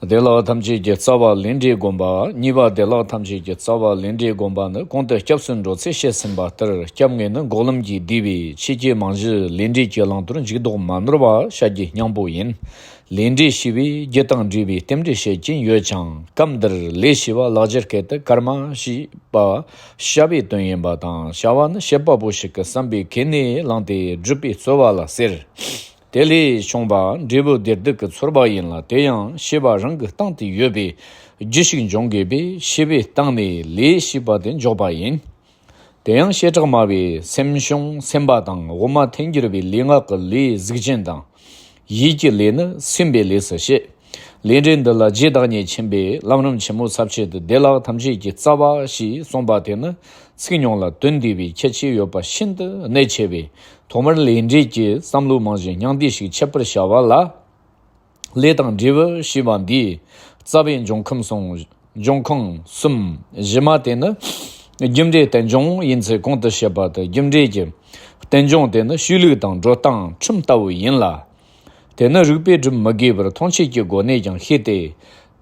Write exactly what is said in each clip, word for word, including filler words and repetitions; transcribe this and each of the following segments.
བདེ་བླག་ཐམས་ཅད་ཀྱི་རྩ་བ་ལས་འབྲས་བསྒོམ་པ། གཉིས་པ་བདེ་བླག་ཐམས་ཅད་ཀྱི་རྩ་བ་ལས་འབྲས་བསྒོམ་པ་ནི། གོང་དུ་སྐྱབས་སུ་འགྲོ་ཚེ་བཤད་ཟིན་པ་ལྟར། སྐྱབས་དངོས་ནི་འགོག་ལམ་གྱིས་བསྡུས་པའི་ཆོས་ཀྱི་རྨང་གཞི་ལས་འབྲས་ཀྱི་བླང་དོར་འཇུག་ལྡོག་མ་ནོར་བ་བྱ་རྒྱུའི་སྙིང་པོ་ཡིན། ལས་འབྲས་ཞེས་པས་རྒྱུ་དང་འབྲས་བུའི་རྟེན་འབྲེལ་བཤད་ཀྱིན་ཡོད་ཀྱང་། སྐབས་འདིར་ལས་ཞེས་པ་ལེགས་སྦྱར་སྐད་དུ་ཀརྨ་ཞེས་པ་བྱ་བའི་དོན་ཡིན་པ་དང་། བྱ་བ་ནི་བྱེད་པ་པོ་ཞིག་གི་བསམ་པའི་ཁས་ནས་བླངས་ཏེ་སྒྲུབ་པའི་རྩོལ་བ་ལ་ཟེར། དེ་ལས་བྱུང་བ་འབྲས་བུ་བདེ་སྡུག་གི་ཚོར་བ་ཡིན་ལ། དེ་ཡང་བྱས་པ་རང་གི་སྟེང་དུ་ཡོད་པའི་རྒྱུ་ཞིག་འབྱུང་དགོས་པས། བྱས་པའི་སྟེང་ནས་ལས་ཞེས་པ་དེ་འཇོག་པ་ཡིན། དེ་ཡང་བྱེ་བྲག་སྨྲ་བའི་སེམས་བྱུང་སེམས་པ་དང་། དབུ་མ་ཐལ་འགྱུར་བའི་ལུས་ངག་གི་ལས་གཟུགས་ཅན་དང་། ཡིད་ཀྱི་ལས་ནི་སེམས་པའི་ལས་སུ་བཤད། ལས་འབྲས་འདི་ལ་རྗེ་བདག་ཉིད་མཁྱེན་པས་ལམ་རིམ་ཆེན་མོ་ས་བཅད་དུ་བདེ་བླག་ཐམས་ཅད་ཀྱི་རྩ་བ་ཞེས་གསུངས་པ་དེ་ནི། ཚིག་ཉུང་ལ་དོན་འདུས་པའི་ཁྱད་ཆོས་ཡོད་པ་ཤིན་ཏུ་གནད་ཆེ་བས། ཐོག་མར་ལས་འབྲས་ཀྱི་བསམ་བློའི་རྨང་གཞི་སྙིང་བསྡུས་ཤིག་འཆད་པར་བྱ་བ་ལ། ལས་དང་འབྲས་བུ་ཞེས་པ་འདིའི་རྩ་བའི་འབྱུང་ཁམས་གསུམ། འབྱུང་ཁམས་གསུམ་གཞི་མ་དེ་ནི། རྒྱུ་འབྲས་རྟེན་འབྱུང་ཡིན་ཚུལ་གོང་དུ་བཤད་པ་ལྟར། རྒྱུ་འབྲས་ཀྱི་རྟེན་འབྱུང་དེ་ནི་ཆོས་ལུགས་དང་འགྲོ་སྟངས་ཁྲིམས་ལྟ་བུ་ཡིན་ལ། དེ་ནི་རིགས་པས་སྒྲུབ་མི་དགོས་པར་མཐོང་ཆོས་ཀྱི་སྒོ་ནས་ཀྱང་ཤེས་ཏེ།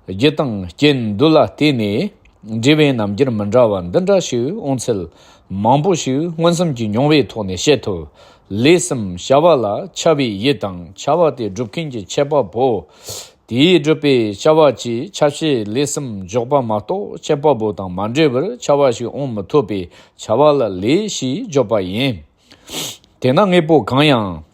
རྒྱུ་དང་རྐྱེན་འདུས་ལ་བརྟེན་ནས་འབྲས་བུའི་རྣམ་འགྱུར་མི་འདྲ་བ་འདི་འདྲ་ཞིག་འོང་ཚུལ་མང་པོ་ཞིག་མངོན་སུམ་གྱིས་མྱོང་བའི་ཐོག་ནས་བཤད་ཐུབ། ལས་གསུམ་བྱ་བ་ལ་བྱ་བའི་ཡུལ་དང་། བྱ་བ་དེ་སྒྲུབ་མཁན་གྱི་འཆད་པ་པོ། དེས་བསྒྲུབས་པའི་བྱ་བ་གྱིས་ཆ་བྱད་ལས་གསུམ་འཇོག་པ་མ་གཏོགས། འཆད་པ་པོ་དང་མ་འབྲེལ་བར་བྱ་བ་ཞིག་འོང་མི་ཐུབ་པས། བྱ་བ་ལ་ལས་ཞེས་བརྗོད་པ་ཡིན། དེས་ན་དངོས་པོ་གང་ཡང་།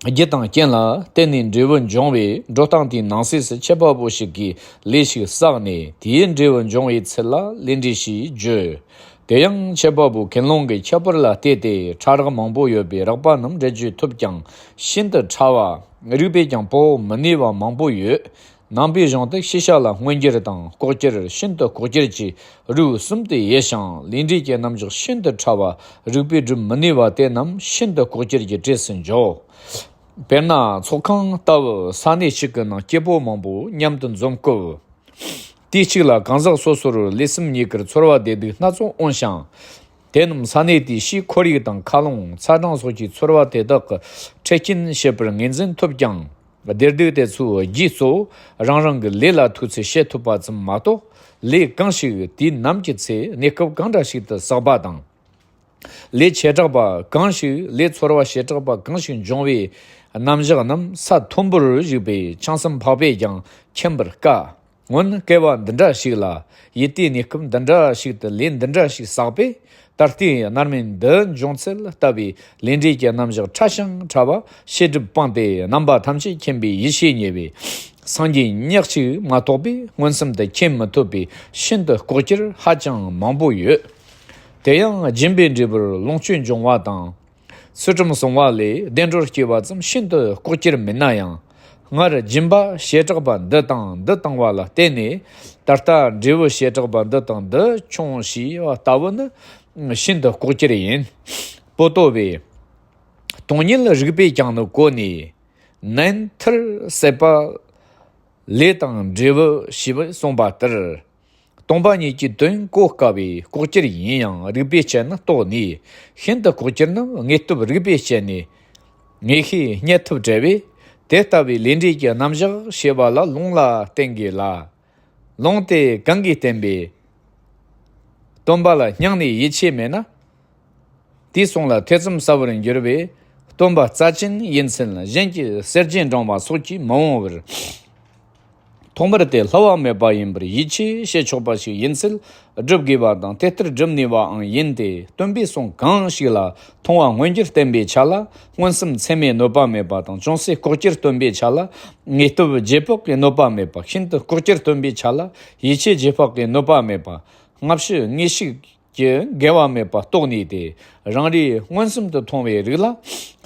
རྒྱུ་དང་རྐྱེན་ལ་བརྟེན་ནས་འབྲས་བུ་འབྱུང་བའི་འགྲོ་སྟངས་དེའི་ནང་གསེས་སུ་འཆད་པ་པོ་ཞིག་གིས་ལས་ཤིག་བསགས་ནས། དེའི་འབྲས་བུ་འབྱུང་བའི་ཚུལ་ལ་ལས་འབྲས་ཞེས་བརྗོད། དེ་ཡང་འཆད་པ་པོ་ཀུན་སློང་གི་ཁྱད་པར་ལ་བལྟས་ཏེ། ཕྲ་རགས་མང་པོ་ཡོད་པས་རགས་པ་རྣམས་འགྲེལ་བརྗོད་ཐུབ་ཀྱང་ཤིན་ཏུ་ཕྲ་བ། རིགས་པས་ཀྱང་དཔོག་མི་ནུས་པ་མང་པོ་ཡོད། ནང་པའི་གཞུང་དུ་ཤེས་བྱ་ལ་མངོན་གྱུར་དང་ལྐོག་གྱུར། ཤིན་ཏུ་ལྐོག་གྱུར་གྱི་རིགས་གསུམ་དུ་དབྱེ་ཞིང་། ལས་འབྲས་ཀྱི་རྣམ་གཞག་ཤིན་ཏུ་ཕྲ་བ། རིགས་པས་སྒྲུབ་མི་ནུས་པ་དེ་རྣམས་ཤིན་ཏུ་ལྐོག་གྱུར་གྱི་གྲས་སུ་འཇོག། དཔེར་ན་ཚོགས་ཁང་ལྟ་བུ་ས་གནས་གཅིག་གི་ནང་སྐྱེ་བོ་མང་པོ་མཉམ་དུ་འཛོམས་སྐབས། དུས་གཅིག་ལ་གང་ཟག་སོ་སོར་ལས་གསུམ་གཉིས་ཀར་ཚོར་བ་བདེ་སྡུག་སྣ་ཚོགས་འོང་ཞིང་། དེ་རྣམས་ས་གནས་དེའི་ཕྱིའི་ཁོར་ཡུག་དང་མཁའ་རླུང་ཚ་གྲང་སོགས་ཀྱི་ཚོར་བ་དེ་དག་གིས་འཕྲལ་རྐྱེན་བྱེད་པར་ངོས་འཛིན་ཐུབ་ཀྱང་། བདེ་སྡུག་དེ་ཚོའི་རྒྱུ་གཙོ་བོ་རང་རང་གི་ལས་ལ་ཐུག་ཚེ་ཤེས་ཐུབ་པ་ཙམ་མ་གཏོགས། ལས་གང་ཞིག་དུས་ནམ་གྱི་ཚེ་གནས་སྐབས་གང་འདྲ་ཞིག་ཏུ་བསགས་པ་དང་། ལས་བྱེ་བྲག་པ་གང་ཞིག་ལས་ཚོར་བ་བྱེ་བྲག་པ་གང་ཞིག་འབྱུང་བའི་རྣམ་གཞག་རྣམས་ས་མཐོན་པོར་བཞུགས་པའི་ཆང་སྲིད་འཕགས་པས་ཀྱང་མཁྱེན་པར་དཀའ། སྔོན་སྐལ་བ་འདི་འདྲ་ཞིག་ལ་ཡུལ་དེའི་གནས་སྐབས་འདི་འདྲ་ཞིག་ཏུ་ལས་འདི་འདྲ་ཞིག་བསགས་པས། ད་ལྟའི་རྣམ་སྨིན་འདི་འབྱུང་ཚུལ་ལྟ་བུའི་ལས་འབྲས་ཀྱི་རྣམ་གཞག་ཕྲ་ཞིང་ཕྲ་བ་ཤེས་སྒྲིབ་སྤངས་ཏེ་རྣམ་པ་ཐམས་ཅད་མཁྱེན་པའི་ཡེ་ཤེས་ཉེ་བའི་སངས་རྒྱས་ཉག་གཅིག་མ་གཏོགས་པས་མངོན་སུམ་དུ་མཁྱེན་མི་ཐུབ་པའི་ཤིན་ཏུ་ལྐོག་གྱུར་ཧ་ཅང་མང་པོ་ཡོད། དེ་ཡང་སྦྱིན་པའི་འབྲས་བུར་ལོངས་སྤྱོད་འབྱུང་བ་དང་། ཚུལ་ཁྲིམས་བསྲུང་བ་ལས་བདེ་འགྲོར་སྐྱེ་བ་ཙམ་ཤིན་ཏུ་ལྐོག་གྱུར་མིན་ན་ཡང་། སྔར་སྦྱིན་པ་བྱེ་བྲག་པ་འདི་དང་འདི་བཏང་བ་ལ་བརྟེན་ནས། ད་ལྟ་འབྲས་བུ་བྱེ་བྲག་པ་འདི་དང་འདི་འབྱུང་ཞེས་པ་ལྟ་བུ་ནི་ཤིན་ཏུ་ལྐོག་གྱུར་ཡིན། པོ་ཏོ་བས། སྟོང་ཉིད་རིགས་པས་ཀྱང་ནི་གོ་ནས། ནན་ཐར་ཟད་པ་ལས་དང་འབྲས་བུ་ཞེས་པ་གསུངས་པ་ལྟར། སྟོང་པ་ཉིད་ཀྱི་དོན་གོ་དཀའ་བས་ལྐོག་གྱུར་ཡིན་ཡང་རིགས་པས་དཔྱད་ན་རྟོགས་ནུས། ཤིན་ཏུ་ལྐོག་གྱུར་རྣམས་དངོས་སྟོབས་རིགས་པས་དཔྱད་ནས་ངེས་ཤེས་རྙེད་ཐུབ་བྲལ་བས། དེ་ལྟ་བུའི་ལས་འབྲས་ཀྱི་རྣམ་གཞག་ཞེས་པ་ལ་ལུང་ལ་བརྟེན་དགོས་ལ། ལུང་དེ་གང་གིས་བསྟན་པའི་སྟོན་པ་ལ་སྙིང་ནས་ཡིད་ཆེས་མེད་ན། དེའི་གསུང་ལ་ཐེ་ཚོམ་ཟ་བར་འགྱུར་བས། སྟོན་པ་རྩ་ཅན་ཡིན་ཚུལ་གཞན་གྱི་གསེར་གྱིས་འགྲེང་བ་སོགས་ཀྱིས་མི་འོང་བར། ཐོག་མར་དེ་བསླུ་བ་མེད་པ་ཡིན་པར་ཡིད་ཆེས་བྱེད་ཆོག་པ་ཞིག་ཡིན་ཚུལ་སྒྲུབ་དགོས་པ་དང་། དེ་ལྟར་སྒྲུབ་ནུས་པའང་ཡིན་ཏེ། སྟོན་པའི་གསུང་གང་ཞིག་ལ་མཐོང་བ་མངོན་གྱུར་བསྟན་པའི་ཆ་ལ་མངོན་སུམ་ཚད་མའི་གནོད་པ་མེད་པ་དང་། ཅུང་ཟད་ལྐོག་གྱུར་སྟོན་པའི་ཆ་ལ་དངོས་སྟོབས་རྗེས་དཔག་གི་གནོད་པ་མེད་པ། ཤིན་ཏུ་ལྐོག་གྱུར་སྟོན་པའི་ཆ་ལ་ཡིད་ཆེས་རྗེས་དཔག་གི་གནོད་པ་མེད་པ། སྔ་ཕྱི་དངོས་ཤུགས་ཀྱི་འགལ་བ་མེད་པ་རྟོགས་ནུས་ཏེ། རང་རེས་མངོན་སུམ་དུ་མཐོང་བའི་རིགས་ལ་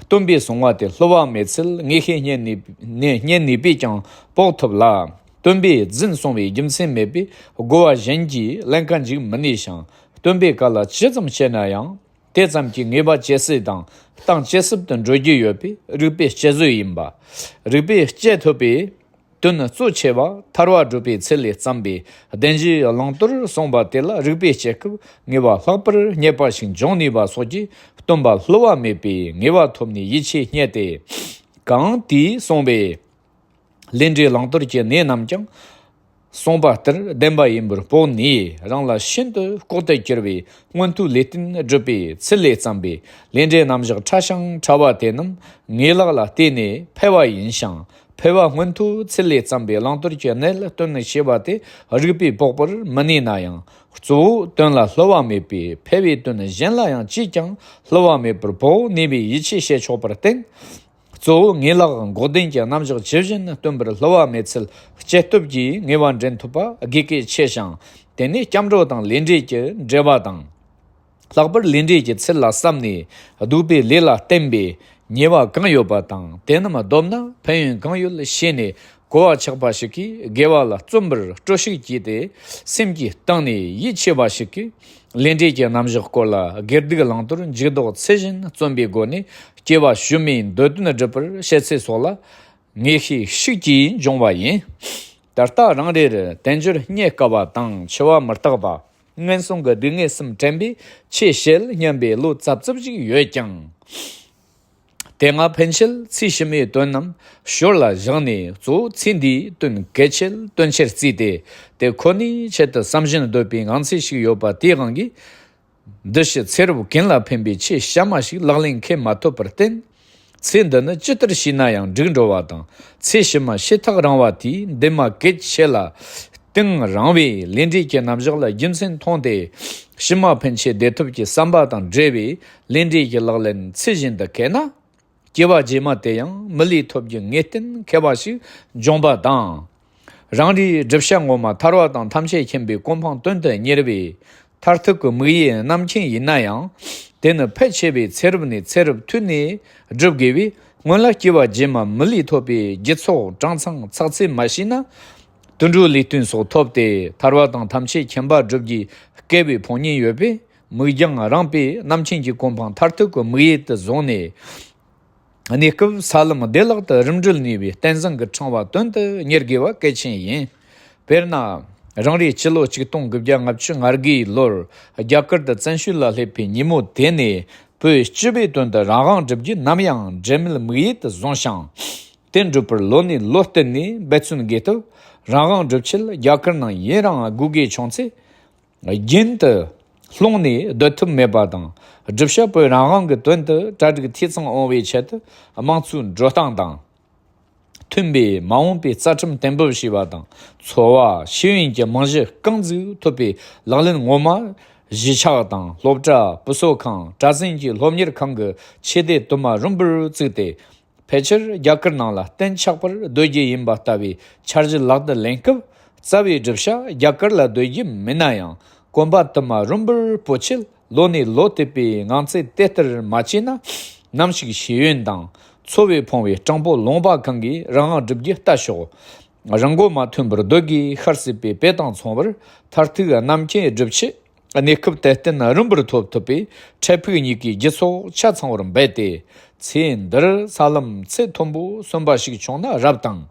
སྟོན་པས་གསུང་བ་དེ་བསླུ་བ་མེད་ཚུལ་ངེས་ཤེས་རྙེད་ནུས་ནས་རྙེད་ནུས་པས་ཀྱང་དཔོག་ཐུབ་ལ། སྟོན་པས་རྫུན་གསུང་བའི་རྒྱུ་མཚན་མེད་པས་རྒོལ་བ་གཞན་གྱིས་ཀླན་ཀ་འཇུག་མི་ནུས་ཤིང་། སྟོན་པའི་བཀའ་ལ་ཇི་ཙམ་བཤད་ན་ཡང་དེ་ཙམ་གྱིས་ངེས་པ་ཇེ་གསལ་དང་གཏིང་ཇེ་ཟབ་ཏུ་འགྲོ་རྒྱུ་ཡོད་པས་རིགས་པས་དཔྱད་བཟོད་ཡིན་པ། རིགས་པས་དཔྱད་ཐུབ་པས། དོན་གཙོ་ཆེ་བ་ཐར་བ་སྒྲུབ་པའི་ཚུལ་ལས་བརྩམས་པའི་བདེན་བཞིའི་བླང་དོར་གསུངས་པ་དེ་ལ་རིགས་པས་དཔྱད་སྐབས་ངེས་པ་ལྷག་པར་རྙེད་པ་ཞིག་འབྱུང་ནུས་པ་སོགས་ཀྱིས་སྟོན་པ་བསླུ་བ་མེད་པའི་ངེས་པ་ཐོབ་ནས་ཡིད་ཆེས་རྙེད་དེ། གང་དེས་གསུངས་པའི་ལས་འབྲས་བླང་དོར་གྱི་གནས་རྣམས་ཀྱང་ གསུངས་པ་ལྟར་བདེན་པ་ཡིན་པར་སྤོབས་ནས། རང་ལ་ཤིན་ཏུ་ལྐོག་ཏུ་གྱུར་པའི་མངོན་མཐོའི་ལས་རྟེན་བསྒྲུབས་པའི་ཚུལ་ལས་བརྩམས་པའི་ལས་འབྲས་རྣམ་གཞག་ཕྲ་ཞིང་ཕྲ་བ་དེ་རྣམས་ངེས་ལེགས་ལ་བརྟེན་ནས་འཕེལ་བ་ཡིན་ཞིང་། འཕེལ་བ་མངོན་མཐོའི་ཚུལ་ལས་བརྩམས་པའི་བླང་དོར་གྱི་གནད་སྟོན་ཞེས་པ་དེ་རིགས་པས་དཔོག་པར་མི་ནུས་ན་ཡང་། གཙོ་བོ་དོན་ལ་སླུ་བ་མེད་པས། འཕེལ་བའི་དོན་གཞན་ལ་ཡང་ཅིས་ཀྱང་སླུ་བ་མེད་པར་སྤོབས་ནུས་པའི་ཡིད་ཆེས་བྱེད་ཆོག་པར་བརྟེན། གཙོ་བོ་ངེས་ལེགས་འགོག་བདེན་གྱི་རྣམ་གཞག་ཇི་བཞིན་སྟོན་པར་སླུ་བ་མེད་ཚུལ་སྐྱེ་སྟོབས་ཀྱིས་ངེས་པ་འདྲེན་ཐུབ་པ་དགོས་གལ་ཆེ་ཞིང་། དེ་ནི་སྐྱབས་འགྲོ་དང་ལས་འབྲས་ཀྱི་འབྲེལ་བ་དང་། ལྷག་པར་ལས་འབྲས་ཀྱི་ཚུལ་ལ་བསམ་ནས་བསྡུས་པའི་ལས་ལ་བརྟེན་པའི་ཉེས་པ་གང་ཡོད་པ་དང་། དེ་རྣམས་བསྡོམས་ན་ཕན་ཡོན་གང་ཡོད་ཤེས་ནས། གོ་བ་ཆགས་པ་ཞིག་གིས་དགེ་བ་ལ་བརྩོན་པར་སྤྲོ་ཤུགས་བསྐྱེད་དེ། སེམས་ཀྱི་གཏིང་ནས་ཡིད་ཆེས་པ་ཞིག་གིས་ལས་འབྲས་ཀྱི་རྣམ་གཞག་སྐོར་ལ་དགེ་སྡིག་བླང་དོར་འཇུག་ལྡོག་ཚུལ་བཞིན་བརྩོན་པའི་སྒོ་ནས་སྐྱེ་བ་ཕྱི་མའི་འདོད་དོན་སྒྲུབ་པར་བྱེད་ཚུལ་སོགས་ལ་ངེས་ཤེས་ཤུགས་ཀྱིས་འབྱུང་བ་ཡིན། ད་ལྟ་རང་རེར་དལ་འབྱོར་རྙེད་དཀའ་བ་དང་འཆི་བ་མི་རྟག་པ། ངན་སོང་གི་སྡུག་བསྔལ་གསུམ་དྲན་པས་ཆོས་བཤད་སྙམ་པའི་བློ་ཙབ་ཙིབ་ཞིག་ཡོད་ཀྱང་། དེ་སྔ་ཕན་ཆད་ཚེ་ཕྱི་མའི་དོན་རྣམས་ཞོར་ལ་བཞག་ནས། གཙོ་བོ་ཚེ་འདིའི་དོན་གལ་ཆེ་དོན་ཆེར་བརྩིས་ཏེ། དེ་ཁོ་ནའི་ཆེད་དུ་བསམ་བཞིན་སྡོད་པའི་ངང་ཚུལ་ཞིག་ཡོད་པ་དེའི་དབང་གིས། འདི་ཕྱི་ཚེ་རབས་ཀུན་ལ་ཕན་པའི་ཆོས་གཤའ་མ་ཞིག་ལག་ལེན་འཁེལ་མ་ཐུབ་པར་བརྟེན། ཚེ་འདི་ནི་ཇི་ལྟར་བྱས་ན་ཡང་འགྲིག་འགྲོ་བ་དང་། ཚེ་ཕྱི་མ་ཞེ་ཐག་རིང་བ་དེའི་འདུན་མ་གལ་ཆེ་ལ་གཏིང་རིང་བའི་ལས་འབྲས་ཀྱི་རྣམ་གཞག་ལ་རྒྱུ་མཚན་མཐོང་སྟེ། ཕྱི་མ་ཕན་ཆད་བདེ་ཐབས་ཀྱི་བསམ་པ་དང་འབྲེལ་བའི་ལས་འབྲས་ཀྱི་ལག་ལེན་ཚུལ་བཞིན་དུ་འཁེལ་ན། སྐྱེ་བ་རྗེས་མ་དེ་ཡང་མི་ལུས་ཐོབ་རྒྱུ་ངེས་གཏན་འཁེལ་བ་ཞིག་འབྱུང་བ་དང་། རང་རེའི་བསྒྲུབ་བྱ་ངོ་མ་ཐར་བ་དང་ཐམས་ཅད་མཁྱེན་པའི་གོ་འཕང་དོན་དུ་གཉེར་བའི་མཐར་ཐུག་གི་དམིགས་ཡུལ་རྣམ་མཁྱེན་ཡིན་ན་ཡང་། དེ་ནི་ཕལ་ཆེ་བས་ཚེ་རབས་ནས་ཚེ་རབས་མཐུད་ནས་བསྒྲུབ་དགོས་པས། སྔོན་ལ་སྐྱེ་བ་རྗེས་མ་མི་ལུས་ཐོབ་པའི་རྒྱུ་ཚོགས་གྲངས་ཚང་ཚགས་ཚུད་མ་ཤེས་ན། དུད་འགྲོའི་ལུས་རྟེན་སོགས་ཐོབ་སྟེ་ཐར་བ་དང་ཐམས་ཅད་མཁྱེན་པ་བསྒྲུབ་རྒྱུའི་སྐལ་བའི་ཕོ་ཉེན་ཡོད་པས། མིག་རྒྱང་རིང་པོས་རྣམ་མཁྱེན་གྱི་གོ་འཕང་མཐར་ཐུག་གི་དམིགས་ཡུལ་དུ་བཟུང་ནས། གནས་སྐབས་ས་ལམ་བདེ་བླག་ཏུ་རིམ་གྲོ་ནུས་པའི་བརྟན་བཟང་གི་ཕྲེང་བ་དོན་དུ་གཉེར་དགོས་པ་གལ་ཆེན་ཡིན། དཔེར་ན། རང་རེས་སྤྱི་ལོ་ཆིག་སྟོང་དགུ་བརྒྱ་ལྔ་བཅུ་ང་དགུའི་ལོར་རྒྱ་གར་དུ་བཙན་བྱོལ་ལ་སླེབས་པའི་ཉིན་མོ་དེ་ནས། བོད་སྤྱི་པའི་དོན་དུ་རང་དབང་བསྒྲུབ་རྒྱུ་ནམ་ཡང་འབྲལ་མེད་དམིགས་ཡུལ་དུ་བཟུང་ཞིང་། དེ་འགྲུབ་པར་ལོ་ནས་ལོ་བསྟུད་ནས་འབད་བརྩོན་དགོས་སྟབས། རང་དབང་བསྒྲུབ་ཆེད་རྒྱ་གར་ནང་ཡུན་རིང་སྒུག་དགོས་བྱུང་ཚེ། རྒྱུན་དུ་ལྷུང་ནས་སྡོད་ཐུབ་མེད་པ་དང་། བསྒྲུབ་བྱ་བོད་རང་དབང་གི་དོན་དུ་གྲ་སྒྲིག་འཐུས་ཚང་འོང་བའི་ཆེད་དུ་དམངས་གཙོའི་འགྲོ་སྟངས་དང་མཐུན་པའི་མ་འོངས་པའི་རྩ་ཁྲིམས་གཏན་འབེབས་བྱས་པ་དང་། འཚོ་བ་ཤེས་ཡོན་གྱི་རྨང་གཞི་རྐང་འཛུགས་ཐུབ་པའི་ལག་ལེན་ངོ་མ། གཞིས་ཆགས་དང་སློབ་གྲྭ། བུ་གསོ་ཁང་། གྲྭ་བཙུན་གྱི་སློབ་གཉེར་ཁང་གི་ཆོས་སྡེ་དུ་མ་རིམ་པར་བཙུགས་ཏེ། ཕལ་ཆེར་རྒྱ་གར་ནང་ལ་གཏན་ཆགས་པར་སྡོད་རྒྱུ་ཡིན་པ་ལྟ་བུའི་འཆར་གཞི་ལག་ཏུ་ལེན་སྐབས། རྩ་བའི་བསྒྲུབ་བྱ་རྒྱ་གར་ལ་སྡོད་རྒྱུ་མིན་ན་ཡང་། གོམ་པ་དུ་མ་རིམ་པར་སྤོ་ཆེད་ལོ་ནས་ལོ་བསྟུད་པའི་ངང་ཚུལ་དེ་ལྟར་མ་བྱས་ན། ནམ་ཞིག་ཤེས་ཡོན་དང་འཚོ་བས་ཕོངས་པའི་སྤྲང་པོ་ལུང་པ་གང་གིས་རང་དབང་བསྒྲུབ་རྒྱུ་ལྟ་ཞོག་རང་མགོ་མ་ཐོན་པར་སྡོད་དགོས་ཤར་སྲིད་པའི་དཔེ་དང་མཚུངས་པར། མཐར་ཐུག་རྣམ་མཁྱེན་བསྒྲུབ་ཆེད། གནས་སྐབས་དེར་བརྟེན་རིམ་པར་ཐོབ་ཐུབ་པའི་འཕྲལ་ཕུགས་གཉིས་ཀའི་རྒྱུ་ཚོགས་ཆ་ཚང་བར་འབད་དེ། ཚེ་འདིར་ས་ལམ་ཚད་མཐོན་པོ་སོན་པ་ཞིག་བྱུང་ན་རབ་དང་།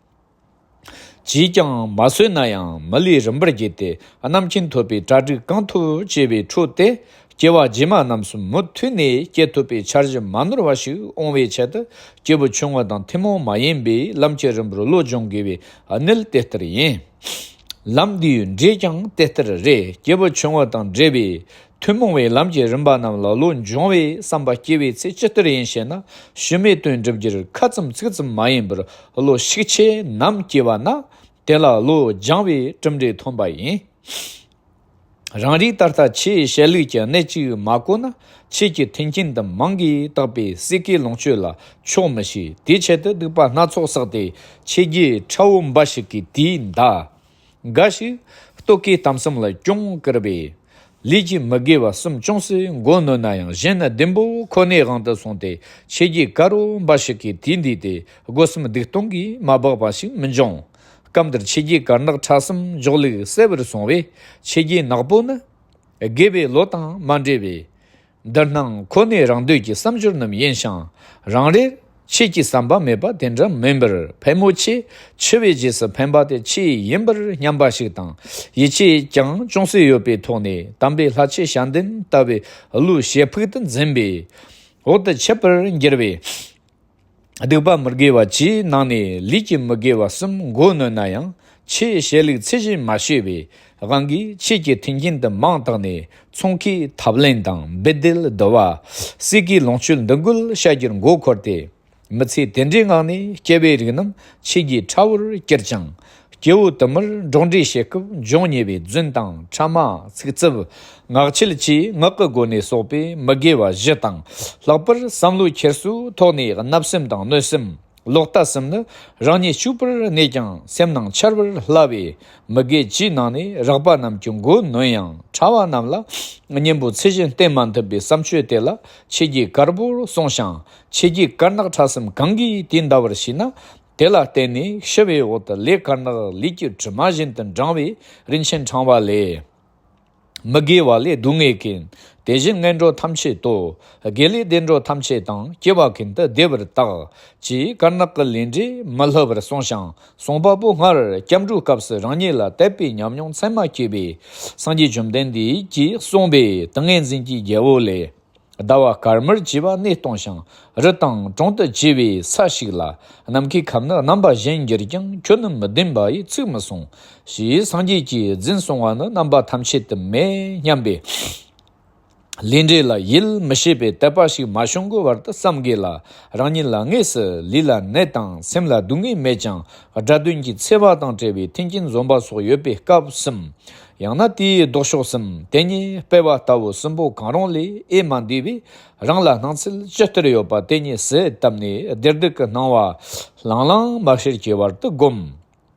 ཅིས་ཀྱང་མ་སོན་ན་ཡང་མི་ལུས་རིམ་པར་བརྒྱུད་དེ་རྣམ་མཁྱེན་ཐོབ་པའི་གྲ་སྒྲིག་གང་ཐུབ་བྱས་པའི་ཁྲོད་དེ། སྐྱེ་བ་རྗེས་མ་རྣམས་སུ་མུ་མཐུད་ནས་སྐྱེ་ཐུབ་པའི་འཆར་གཞི་མ་ནོར་བ་ཞིག་འོང་བའི་ཆེད་དུ། སྐྱེས་བུ་ཆུང་ངུ་དང་ཐུན་མོང་མ་ཡིན་པའི་ལམ་གྱི་རིམ་པར་བློ་སྦྱོང་དགོས་པའི་གནད་དེ་ལྟར་ཡིན། ལམ་འདིའི་འབྲས་ཀྱང་དེ་ལྟར་རེད། སྐྱེས་བུ་ཆུང་ངུ་དང་འབྲེལ་བའི་ཐུན་མོང་བའི་ལམ་གྱི་རིམ་པ་རྣམས་ལ་བློ་འབྱོང་བའི་བསམ་པ་སྐྱེ་བའི་ཚེ་ཇི་ལྟར་ཡིན་ཞེ་ན། ཕྱི་མའི་དོན་སྒྲུབ་རྒྱུར་ཁ་ཙམ་ཚིག་ཙམ་མ་ཡིན་པར་བློ་ཤུགས་ཆེ་ནམ་སྐྱེ་བ་ན། དེ་ལ་བློ་སྦྱང་བའི་གྲུབ་འབྲས་ཐོན་པ་ཡིན། རང་རེས་ད་ལྟ་ཆོས་བཤད་ལུགས་ཀྱི་གནད་ཅིག་མ་གོ་ན། ཆོས་ཀྱི་མཐུན་རྐྱེན་དུ་མང་གིས་བཏགས་པའི་སྲིད་ཀའི་ལོངས་སྤྱོད་ལ་ཆོག་མི་ཤེས། དེའི་ཆེད་དུ་སྡིག་པ་སྣ་ཚོགས་བསགས་ཏེ། ཆོས་བརྒྱད་ཁྲ་བོ་འབའ་ཞིག་གི་དུས་འདའ། འགའ་ཞིག་ལྟོ་གོས་གཏམ་གསུམ་ལ་གྱོང་བསྐུར་བས། ལས་ཀྱི་མི་དགེ་བ་གསུམ་ཅུང་ཟད་མགོ་གནོན་ན་ཡང་། གཞན་ནི་བདུན་པོ་ཁོ་ནའི་དབང་དུ་སོང་སྟེ། ཆོས་བརྒྱད་དཀར་པོ་འབའ་ཞིག་གི་དུས་འདས་ཏེ། སྒོ་གསུམ་སྡིག་ལྟུང་གིས་མ་སྦགས་པ་ཞིག་མི་འབྱུང་། སྐབས་འདིར་ཆོས་བརྒྱད་དཀར་ནག་ཁྲ་གསུམ་འཇོག་ལུགས་གསལ་བར་གསུངས་པས། ཆོས་བརྒྱད་ནག་པོ་ནི། དགེ་བའི་བློ་དང་མ་འབྲེལ་བས། འདི་སྣང་ཁོ་ནའི་རང་འདོད་ཀྱི་བསམ་སྦྱོར་རྣམས་ཡིན་ཞིང་། རང་རེར་ཆོས་ཀྱི་བསམ་པ་མེད་པ་དེ་འདྲ་མིན་པར། ཕལ་མོ་ཆེས་འཆི་བའི་རྗེས་སུ་ཕན་པ་དེ་ཆོས་ཡིན་པར་སྙམ་པ་ཞིག་དང་། ཡིད་ཆེས་ཀྱང་ཅུང་ཟད་ཡོད་པའི་ཐོག་ནས། དམ་པའི་ལྷ་ཆོས་ཞལ་འདོན་ལྟ་བུའི་བློའི་ཞེ་ཕུགས་དུ་འཛིན་པས། འོག་ཏུ་འཆད་པར་འགྱུར་བས། སྡིག་པ་མི་དགེ་བ་བཅུའི་ནང་ནས་ལས་ཀྱི་མི་དགེ་བ་གསུམ་མགོ་གནོན་ན་ཡང་། ཆེས་བཤད་ལུགས་ཚད་གཞི་མ་ཤེས་པའི་དབང་གིས། ཆོས་ཀྱི་མཐུན་རྐྱེན་དུ་མིང་བཏགས་ནས། ཚོང་ཁའི་ཐབས་ལེན་དང་འབུལ་སྡེར་བསྡུ་བ། སྲས་ཀྱི་ལོངས་སྤྱོད་འདུ་འགོད་བྱ་རྒྱུར་མགོ་འཁོར་ཏེ། མི་ཚེ་དེ་འདྲའི་ངང་ནས་སྐྱེ་བའི་རིགས་རྣམས་ཆོས་ཀྱི་ཕྲ་བོར་གྱུར་ཅིང་། སྐྱེ་བོ་དུ་མར་འགྲོགས་འདྲིས་བྱེད་སྐབས། འབྱུང་ཉེ་བའི་རྫུན་དང་ཕྲ་མ། ཚིག་རྩུབ། ངག་འཁྱལ་བཅས་ངག་གི་སྒོ་ནས་གསོག་པའི་མི་དགེ་བ་བཞི་དང་། ལྷག་པར་བསམ་བློའི་འཁྱེར་སོའི་ཐོག་ནས་བརྣབ་སེམས་དང་གནོད་སེམས། ལོག་ལྟ་གསུམ་ནི་རང་ཉིད་གཅིག་པུར་གནས་ཀྱང་། སེམས་ནང་འཆར་བར་སླ་བའི་མི་དགེ་བཅུའི་ནང་ནས། རགས་པ་རྣམས་ཀྱི་མགོ་ནོན་ཡང་། ཕྲ་བ་རྣམས་ལ་གཉེན་པོའི་ཚད་གཞི་བསྟེན་མ་ཐུབ་པའི་བསམ་སྤྱོད་དེ་ལ། ཆོས་ཀྱི་དཀར་པོར་གསུངས་ཤིང་། ཆོས་ཀྱི་དཀར་ནག་ཕྲ་གསུམ་གང་གིས་དེ་འདའ་བར་ཤེས་ན། དེ་ལ་བརྟེན་ནས་ཕྱུ་པའི་འོག་ཏུ་ལས་དཀར་ནག་ལུས་ཀྱི་གྲིབ་མ་བཞིན་དུ་འབྲང་བའི་རིན་ཆེན་ཕྲེང་བ་ལས། མི་དགེ་བ་ལས་སྡུག་བསྔལ་མཁན། དེ་བཞིན་ངན་འགྲོ་ཐམས་ཅད་དོ། དགེ་ལས་བདེ་འགྲོ་ཐམས་ཅད་དང་། སྐྱེ་བ་ཀུན་ཏུ་བདེ་བར་བརྟག་ཅེས་དཀར་ནག་གི་ལས་འབྲས་མི་སླུ་བར་གསུངས་ཤིང་། གསུངས་པ་པོ་སྔར་སྐྱབས་འགྲོའི་སྐབས་སུ་རང་ཉིད་ལ་དད་པའི་ཉམས་མྱོང་ཚད་མ་སྐྱེས་པའི་སངས་རྒྱས་བཅོམ་ལྡན་འདས་ཀྱིས་གསུངས་པའི། ཏིང་ངེ་འཛིན་གྱི་རྒྱལ་པོ་ལས། ཟླ་བ་དཀར་དམར་བཅས་པ་གནས་སྟོང་ཞིང་། རི་དང་གྲོང་དུ་བཅས་པའི་ས་ཞིག་ལ། ནམ་མཁའི་ཁམས་ནི་རྣམ་པ་གཞན་འགྱུར་ཀྱང་། ཁྱོད་ནི་མི་བདེན་པ་ཡི་ཚིག་མི་གསུང་། ཞེས་སངས་རྒྱས་ཀྱིས་རྫུན་གསུང་བ་ནི་རྣམ་པ་ཐམས་ཅད་དུ་མེད་སྙམ་པའི་ལས་འབྲས་ལ་ཡིད་མི་ཆེས་པའི་དད་པ་ཞིག་མ་བྱུང་གི་བར་དུ་བསམ་དགོས་ལ། རང་ཉིད་ལ་དངོས་སུ་ལུས་ལ་ནད་དང་སེམས་ལ་སྡུག་བསྔལ་མེད་ཀྱང་། དགྲ་འདོད་ཀྱི་འཚེ་བ་དང་བྲལ་བའི་མཐུན་རྐྱེན་འཛོམས་པ་སོགས་ཡོད་པའི་སྐབས་སམ། ཡང་ན་དེའི་ལྡོག་ཕྱོགས་སམ། དེ་ཉིད་སྤེལ་བ་ལྟ་བུ་གསུམ་པོ་གང་རུང་ལས་འོས་མ་འདུས་པས། རང་ལ་སྣང་ཚུལ་ཇི་ལྟར་ཡོད་པ་དེ་ཉིད་ཟད་བཏབ་ནས། བདེ་སྡུག་གི་སྣང་བ་ལང་ལང་མ་ཤེར་གྱི་བར་དུ་བསྒོམ།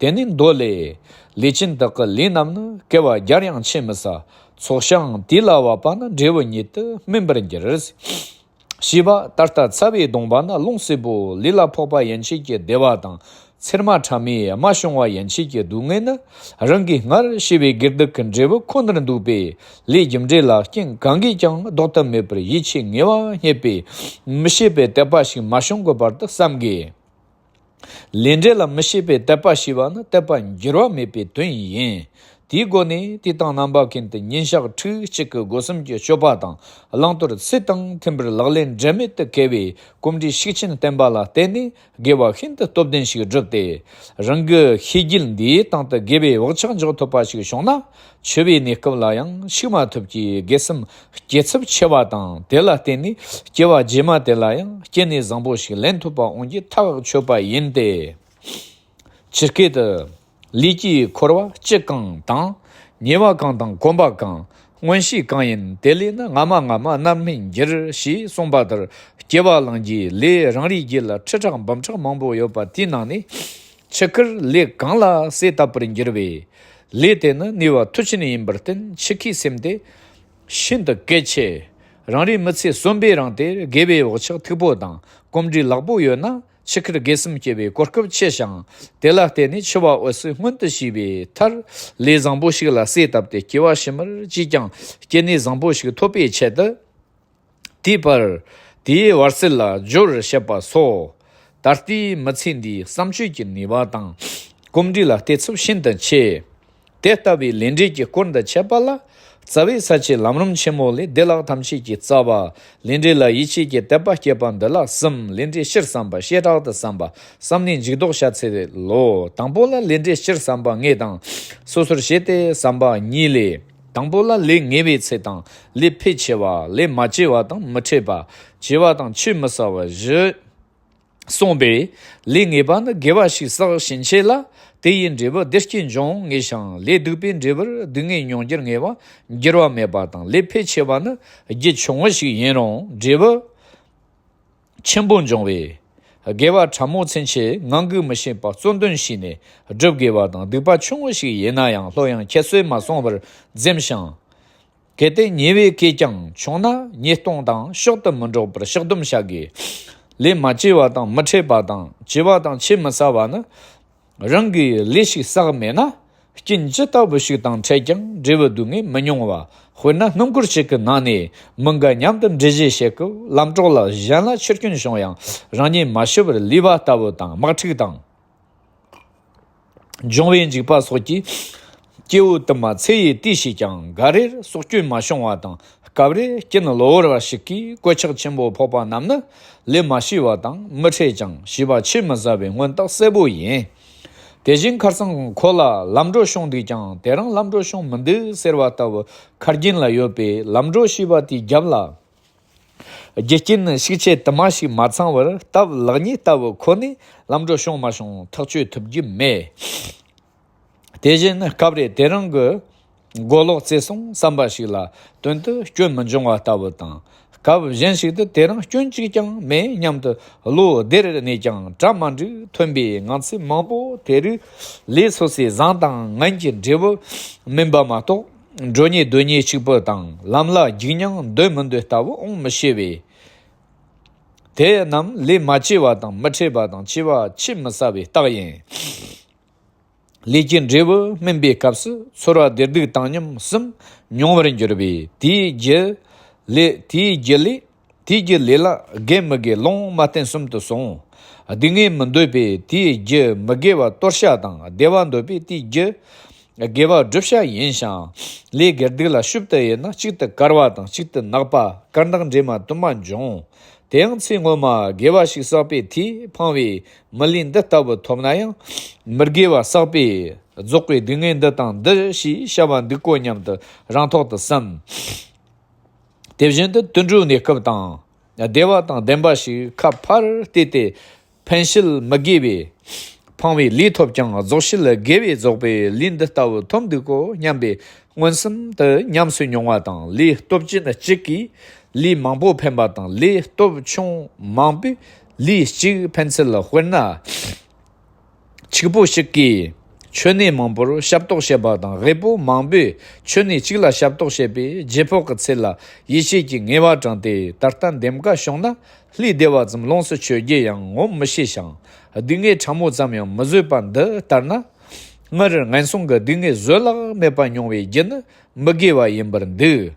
དེ་ནས་མདོ་ལས། ལས་ཅན་དག་གི་ལས་རྣམས་ནི། བསྐལ་པ་བརྒྱར་ཡང་ཆད་མི་ཟ། ཚོགས་ཤིང་དེ་ལ་བབ་པ་ན། འབྲས་བུ་ཉིད་དུ་སྨིན་པར་འགྱུར། ཞེས་པ། ད་ལྟ་ཚ་བའི་གདོང་པ་ན་རླུང་བསིལ་པོ་ལུས་ལ་ཕོག་པ་ཡན་ཆད་ཀྱི་བདེ་བ་དང་། ཚེར་མ་ཕྲ་མོའི་རྨ་བྱུང་བ་ཡན་ཆད་ཀྱི་སྡུག་བསྔལ་ནི། རང་གིས་སྔར་བྱས་པའི་དགེ་སྡིག་གི་འབྲས་བུ་ཁོ་ནར་འདུག་པས། ལས་རྒྱུ་འབྲས་ལ་རྐྱེན་གང་གིས་ཀྱང་ལྡོག་ཐབས་མེད་པར་ཡིད་ཆེས་ངེས་པ་རྙེད་པས། མི་ཤེས་པའི་དད་པ་ཞིག་མ་བྱུང་གི་བར་དུ་བསམ་དགོས། ལས་འབྲས་ལ་མི་ཤེས་པའི་དད་པ་ཞེས་པ་ནི་དད་པ་འགྱུར་བ་མེད་པའི་དོན་ཡིན། དེའི་སྒོ་ནས་དུས་དང་རྣམ་པ་ཀུན་ཏུ་ཉིན་ཞག་ཕྲུགས་གཅིག་གི་སྒོ་གསུམ་གྱི་སྤྱོད་པ་དང་བླང་དོར་ཚུལ་དང་མཐུན་པར་ལག་ལེན་འབྲལ་མེད་དུ་བཀལ་བའི་གོམས་འདྲིས་ཤུགས་ཆེན་བསྟེན་པ་ལ་བརྟེན་ནས། དགེ་བ་ཤིན་ཏུ་སྟོབས་ལྡན་ཞིག་བསྒྲུབས་ཏེ། རང་གི་ཤེས་རྒྱུད་འདིའི་སྟེང་དུ་དགེ་བའི་བག་ཆགས་འཇོག་ཐུབ་པ་ཞིག་བྱུང་ན། འཆི་བའི་གནས་སྐབས་ལ་ཡང་འཆི་མ་ཐུབ་ཀྱི་དགེ་སེམས་སྐྱེ་ཚབས་ཆེ་བ་དང་། དེ་ལ་བརྟེན་ནས་སྐྱེ་བ་རྗེས་མ་དེ་ལ་ཡང་སྐྱེ་གནས་བཟང་པོ་ཞིག་ལེན་ཐུབ་པ་འོང་རྒྱུ་ཐག་ཆོད་པ་ཡིན་ཏེ། ཇི་སྐད་དུ། ལུས་ཀྱི་འཁོར་བ་སྤྱི་གང་དང་། ཉེ་བ་གང་དང་གོམས་པ་གང་། མངོན་ཤེས་གང་ཡིན་དེ་ལས་ནི། སྔ་མ་སྔ་མ་རྣམ་སྨིན་འགྱུར། ཞེས་གསུངས་པ་ལྟར། སྐྱེ་བ་བླང་རྒྱུའི་ལས་རང་རེའི་རྒྱུད་ལ་ཁྲི་ཕྲག་འབུམ་ཕྲག་མང་པོ་ཡོད་པ་དེའི་ནང་ནས། འཆི་ཁར་ལས་གང་ལ་གསོས་བཏབ་པར་འགྱུར་བས། ལས་དེ་ནི་ནུས་པ་མཐུ་ཆེན་ཡིན་པར་བརྟེན། འཆི་ཁའི་སེམས་དེ་ཤིན་ཏུ་གལ་ཆེ། རང་རེའི་མི་ཚེ་གསོན་པོའི་རིང་དེར་དགེ་བའི་བག་ཆགས་མཐུག་པོ་དང་གོམས་འདྲིས་ལེགས་པོ་ཡོད་ན། འཆི་ཁར་དགེ་སེམས་སྐྱེ་བའི་གོ་སྐབས་ཆེ་ཞིང་། དེ་ལ་བརྟེན་ནས་འཆི་བ་འོད་གསལ་མངོན་དུ་ཤེས་པའི་མཐར། ལས་བཟང་པོ་ཞིག་ལ་གསོས་བཏབ་སྟེ་སྐྱེ་བ་ཕྱི་མར་ཅིས་ཀྱང་སྐྱེ་གནས་བཟང་པོ་ཞིག་ཐོབ་པའི་ཆེད་དུ། དེའི་བར། དེའི་བར་སྲིད་ལ་སྦྱོར་བྱེད་པ་སོགས། ད་ལྟའི་མི་ཚེ་འདིའི་བསམ་སྤྱོད་ཀྱི་ནུས་པ་དང་། གོམས་འདྲིས་ལ་གཏད་ཚབས་ཤིན་ཏུ་ཆེ། དེ་ལྟ་བུའི་ལས་འབྲས་ཀྱི་སྐོར་འདི་འཆད་པ་ལ། རྩ་བའི་ས་བཅད་ལམ་རིམ་ཆེན་མོ་ལས། བདེ་བླག་ཐམས་ཅད་ཀྱི་རྩ་བ། ལས་འབྲས་ལ་ཡིད་ཆེས་ཀྱི་དད་པ་བསྐྱེད་པ་འདི་ལ་གསུམ། ལས་འབྲས་སྤྱིར་བསམ་པ། བྱེ་བྲག་ཏུ་བསམ་པ། བསམ་ནས་འཇུག་ལྡོག་བྱ་ཚུལ་ལོ། དང་པོ་ལ་ལས་འབྲས་སྤྱིར་བསམ་པ་ལྔས་དང་། སོ་སོར་བྱེ་སྟེ་བསམ་པ་གཉིས་ལས། དང་པོ་ལ་ལས་ངེས་པའི་ཚུལ་དང་། ལས་ཕལ་ཆེ་བ། ལས་མ་བྱས་པ་དང་མི་འཕྲད་པ། བྱས་པ་དང་ཆེས་མི་ཟ་བ་བཞི། གསུངས་པས། ལས་ངེས་པ་ནི་དགེ་བ་ཞིག་བསགས་ཕྱིན་ཆད་ལ། དེ་ཡི་འབྲས་བུ་བདེ་སྐྱིད་འབྱུང་ངེས་ཤིང་། ལས་སྡིག་པའི་འབྲས་བུར་སྡུག་བསྔལ་མྱོང་འགྱུར་ངེས་པ་འགྱུར་བ་མེད་པ་དང་། ལས་ཕལ་ཆེ་བ་ནི་རྒྱུ་ཆུང་ངུ་ཞིག་ཡིན་རུང་འབྲས་བུ་ཆེན་པོ་འབྱུང་བས། དགེ་བ་ཕྲ་མོ་ཚུན་ཆད་ངང་སྒུག་མི་བྱེད་པར་གཙོ་འདོན་བྱས་ནས་བསྒྲུབ་དགོས་པ་དང་། སྡིག་པ་ཆུང་ངུ་ཞིག་ཡིན་ན་ཡང་སླར་ཡང་ཁྱད་གསོད་མ་སོང་བར་འཛེམ་ཞིང་། གལ་ཏེ་ཉེ་བའི་གེགས་ཀྱང་བྱུང་ན། ཉེས་ལྟུང་དང་ཕྱོགས་ཏུ་མི་འགྲོ་བར་བཤགས་སྡོམ་བྱ་དགོས། ལས་མ་བྱས་པ་དང་མི་འཕྲད་པ་དང་། བྱས་པ་དང་ཆེས་མི་ཟ་བ་ནི། རང་གིས་ལས་ཤིག་བསགས་མེད་ན། རྐྱེན་ཇི་ལྟ་བུ་ཞིག་དང་འཕྲད་ཀྱང་འབྲས་བུ་སྡུག་བསྔལ་མི་མྱོང་བ། དཔེར་ན་སྣུམ་འཁོར་ཞིག་གི་ནང་ནས་མི་འགའ་མཉམ་དུ་འགྲུལ་བཞུད་བྱེད་སྐབས། ལམ་གྲོགས་ལ་གཞན་ལ་ཆུ་སྐྱོན་བྱུང་ཡང་རང་ཉིད་མ་ཤི་བར་ལུས་པ་ལྟ་བུ་དང་། དམག་འཁྲུག་དང་། འབྱུང་བའི་འཇིགས་པ་སོགས་ཀྱིས་སྐྱེ་བོ་དུ་མ་ཚེ་ཡི་དུས་བྱས་ཀྱང་། འགའ་རེར་སྲོག་སྐྱོན་མ་བྱུང་བ་དང་། སྐབས་རེ་རྐྱེན་གློ་བུར་བ་ཞིག་གིས་གོད་ཆག་ཆེན་པོ་ཕོག་པ་རྣམས་ནི། ལས་མ་བྱས་པ་དང་མི་འཕྲད་ཅིང་། བྱས་པ་ཆེས་མི་ཟ་བའི་མངོན་རྟགས་གསལ་པོ་ཡིན། དེ་བཞིན་ཁར་སང་ཁོ་ལ་ལམ་འགྲོ་བྱུང་འདུག་ཀྱང་དེ་རིང་ལམ་འགྲོ་བྱུང་མི་འདུག་ཟེར་བ་ལྟ་བུ་ཁ་རྒྱུན་ལ་ཡོད་པས། ལམ་འགྲོ་ཞེས་པ་དེའི་རྒྱབ་ལ་རྒྱུ་རྐྱེན་ཤུགས་ཆེ་དུ་མ་ཞིག་མ་ཚང་བར་སྟབས་ལེགས་ཉེས་ལྟ་བུ་ཁོ་ནས་ལམ་འགྲོ་བྱུང་མ་བྱུང་ཐག་གཅོད་ཐུབ་རྒྱུ་མེད། དེ་བཞིན་སྐབས་རེ་དེ་རིང་གི་མགོ་ལོག་བརྩེ་སོང་བསམ་པ་ཞིག་ལ་དོན་དུ་སྐྱོན་མི་འབྱུང་བ་ལྟ་བུ་དང་། སྐབས་གཞན་ཞིག་ཏུ་དེ་རིང་སྐྱོན་གཅིག་ཀྱང་མེད་སྙམ་དུ་བློ་བདེར་གནས་ཀྱང་གྲ་མ་འགྲིག་ཐོན་པའི་ངང་ཚུལ་མང་པོ་དེ་རིགས་ལས་སོ་སོའི་བཟང་དང་ངན་གྱི་འབྲས་བུ་སྨིན་པ་མ་གཏོགས། འགྲོ་ཉེས་སྡོད་ཉེས་གཅིག་པུ་དང་ལམ་ལ་རྒྱུག་མྱང་སྡོད་མི་འདོད་ལྟ་བུ་འོང་མི་ཤེས་པས། དེ་རྣམས་ལས་མ་བྱས་པ་དང་མི་འཕྲད་པ་དང་བྱས་པ་ཆེས་མི་ཟ་བའི་རྟགས་ཡིན། ལས་ཀྱི་འབྲས་བུ་སྨིན་པའི་སྐབས་སུ་ཚོར་བ་བདེ་སྡུག་བཏང་སྙོམས་གསུམ་མྱོང་བར་འགྱུར་བས། དེའི་རྒྱུ་ལས་དེའི་རྒྱུ་ལས་དེའི་རྒྱུ་ལས་ལ་དགེ་མི་དགེ་ལོང་མ་བསྟན་གསུམ་དུ་སོང་། སྡུག་བསྔལ་མི་འདོད་པས་དེའི་རྒྱུ་མི་དགེ་བ་གཏོར་བྱ་དང་བདེ་བ་འདོད་པས་དེའི་རྒྱུ་དགེ་བ་བསྒྲུབ་བྱ་ཡིན་ཞིང་། ལས་དགེ་སྡིག་ལ་ཞིབ་ཏུ་དབྱེ་ན་གཅིག་ཏུ་དཀར་བ་དང་གཅིག་ཏུ་ནག་པ་དཀར་ནག་འདྲེས་མ་དུ་མ་འབྱུང་། དེ་ཡང་ཚེ་སྔོན་མ་དགེ་བ་ཞིག་བསགས་པའི་མཐུས་ཕངས་པའི་མི་ལུས་འདི་ལྟ་བུ་ཐོབ་ན་ཡང་མི་དགེ་བ་བསགས་པས་རྫོགས་པའི་སྡུག་བསྔལ་འདི་དང་འདི་ཞེས་བྱ་བ་འདི་ཀོ་སྙམ་དུ་རང་ཐོག་ཏུ་བསམ། དེ་བཞིན་དུ་དུད་འགྲོའི་གནས་སྐབས་དང་བདེ་བ་དང་ལྡན་པ་ཞིག་ཁ་ཕར་བལྟས་ཏེ་ཕན་ཕྱིར་མི་དགེ་བའི་ཕངས་པའི་ལུས་ཐོབ་ཀྱང་རྫོགས་ཕྱིར་དགེ་བས་རྫོགས་པའི་ལུས་འདི་ལྟ་བུ་ཐོབ་འདུག་གོ་སྙམ་པའི་མངོན་སུམ་དུ་ཉམས་སུ་མྱོང་བ་དང་། ལུས་སྟོབས་ཅན་གཅིག་གིས་ལུས་མང་པོ་ཕན་པ་དང་ལུས་སྟོབས་ཆུང་མང་པོས་ལུས་གཅིག་ཕན་ཚུན་ལ། དཔེར་ན། ཕྱུག་པོ་ཞིག་གིས་མཆོད་གནས་མང་པོར་ཞབས་ཏོག་བྱེད་པ་དང་། རྒད་པོ་མང་པོས་མཆོད་གནས་གཅིག་ལ་ཞབས་ཏོག་བྱེད་པའི་རྗེས་ཕོག་གི་ཚེ་ལ་ཡིད་ཆེས་ཀྱི་ངེས་པ་དྲངས་ཏེ། ད་ལྟ་འདེམས་ཀ་བྱུང་ན་ལུས་བདེ་བ་ཙམ་ལོངས་སུ་སྤྱོད་རྒྱུ་ཡང་ངོམས་མི་ཤེས་ཤིང་། སྡུག་བསྔལ་ཕྲ་མོ་ཙམ་ཡང་མི་བཟོད་པ་འདི་ལྟར་ན། སྔར་ངན་སོང་གི་སྡུག་བསྔལ་བཟོད་གླགས་མེད་པ་མྱོང་བའི་རྒྱུ་ནི་མི་དགེ་བ་ཡིན་པར་འདུག།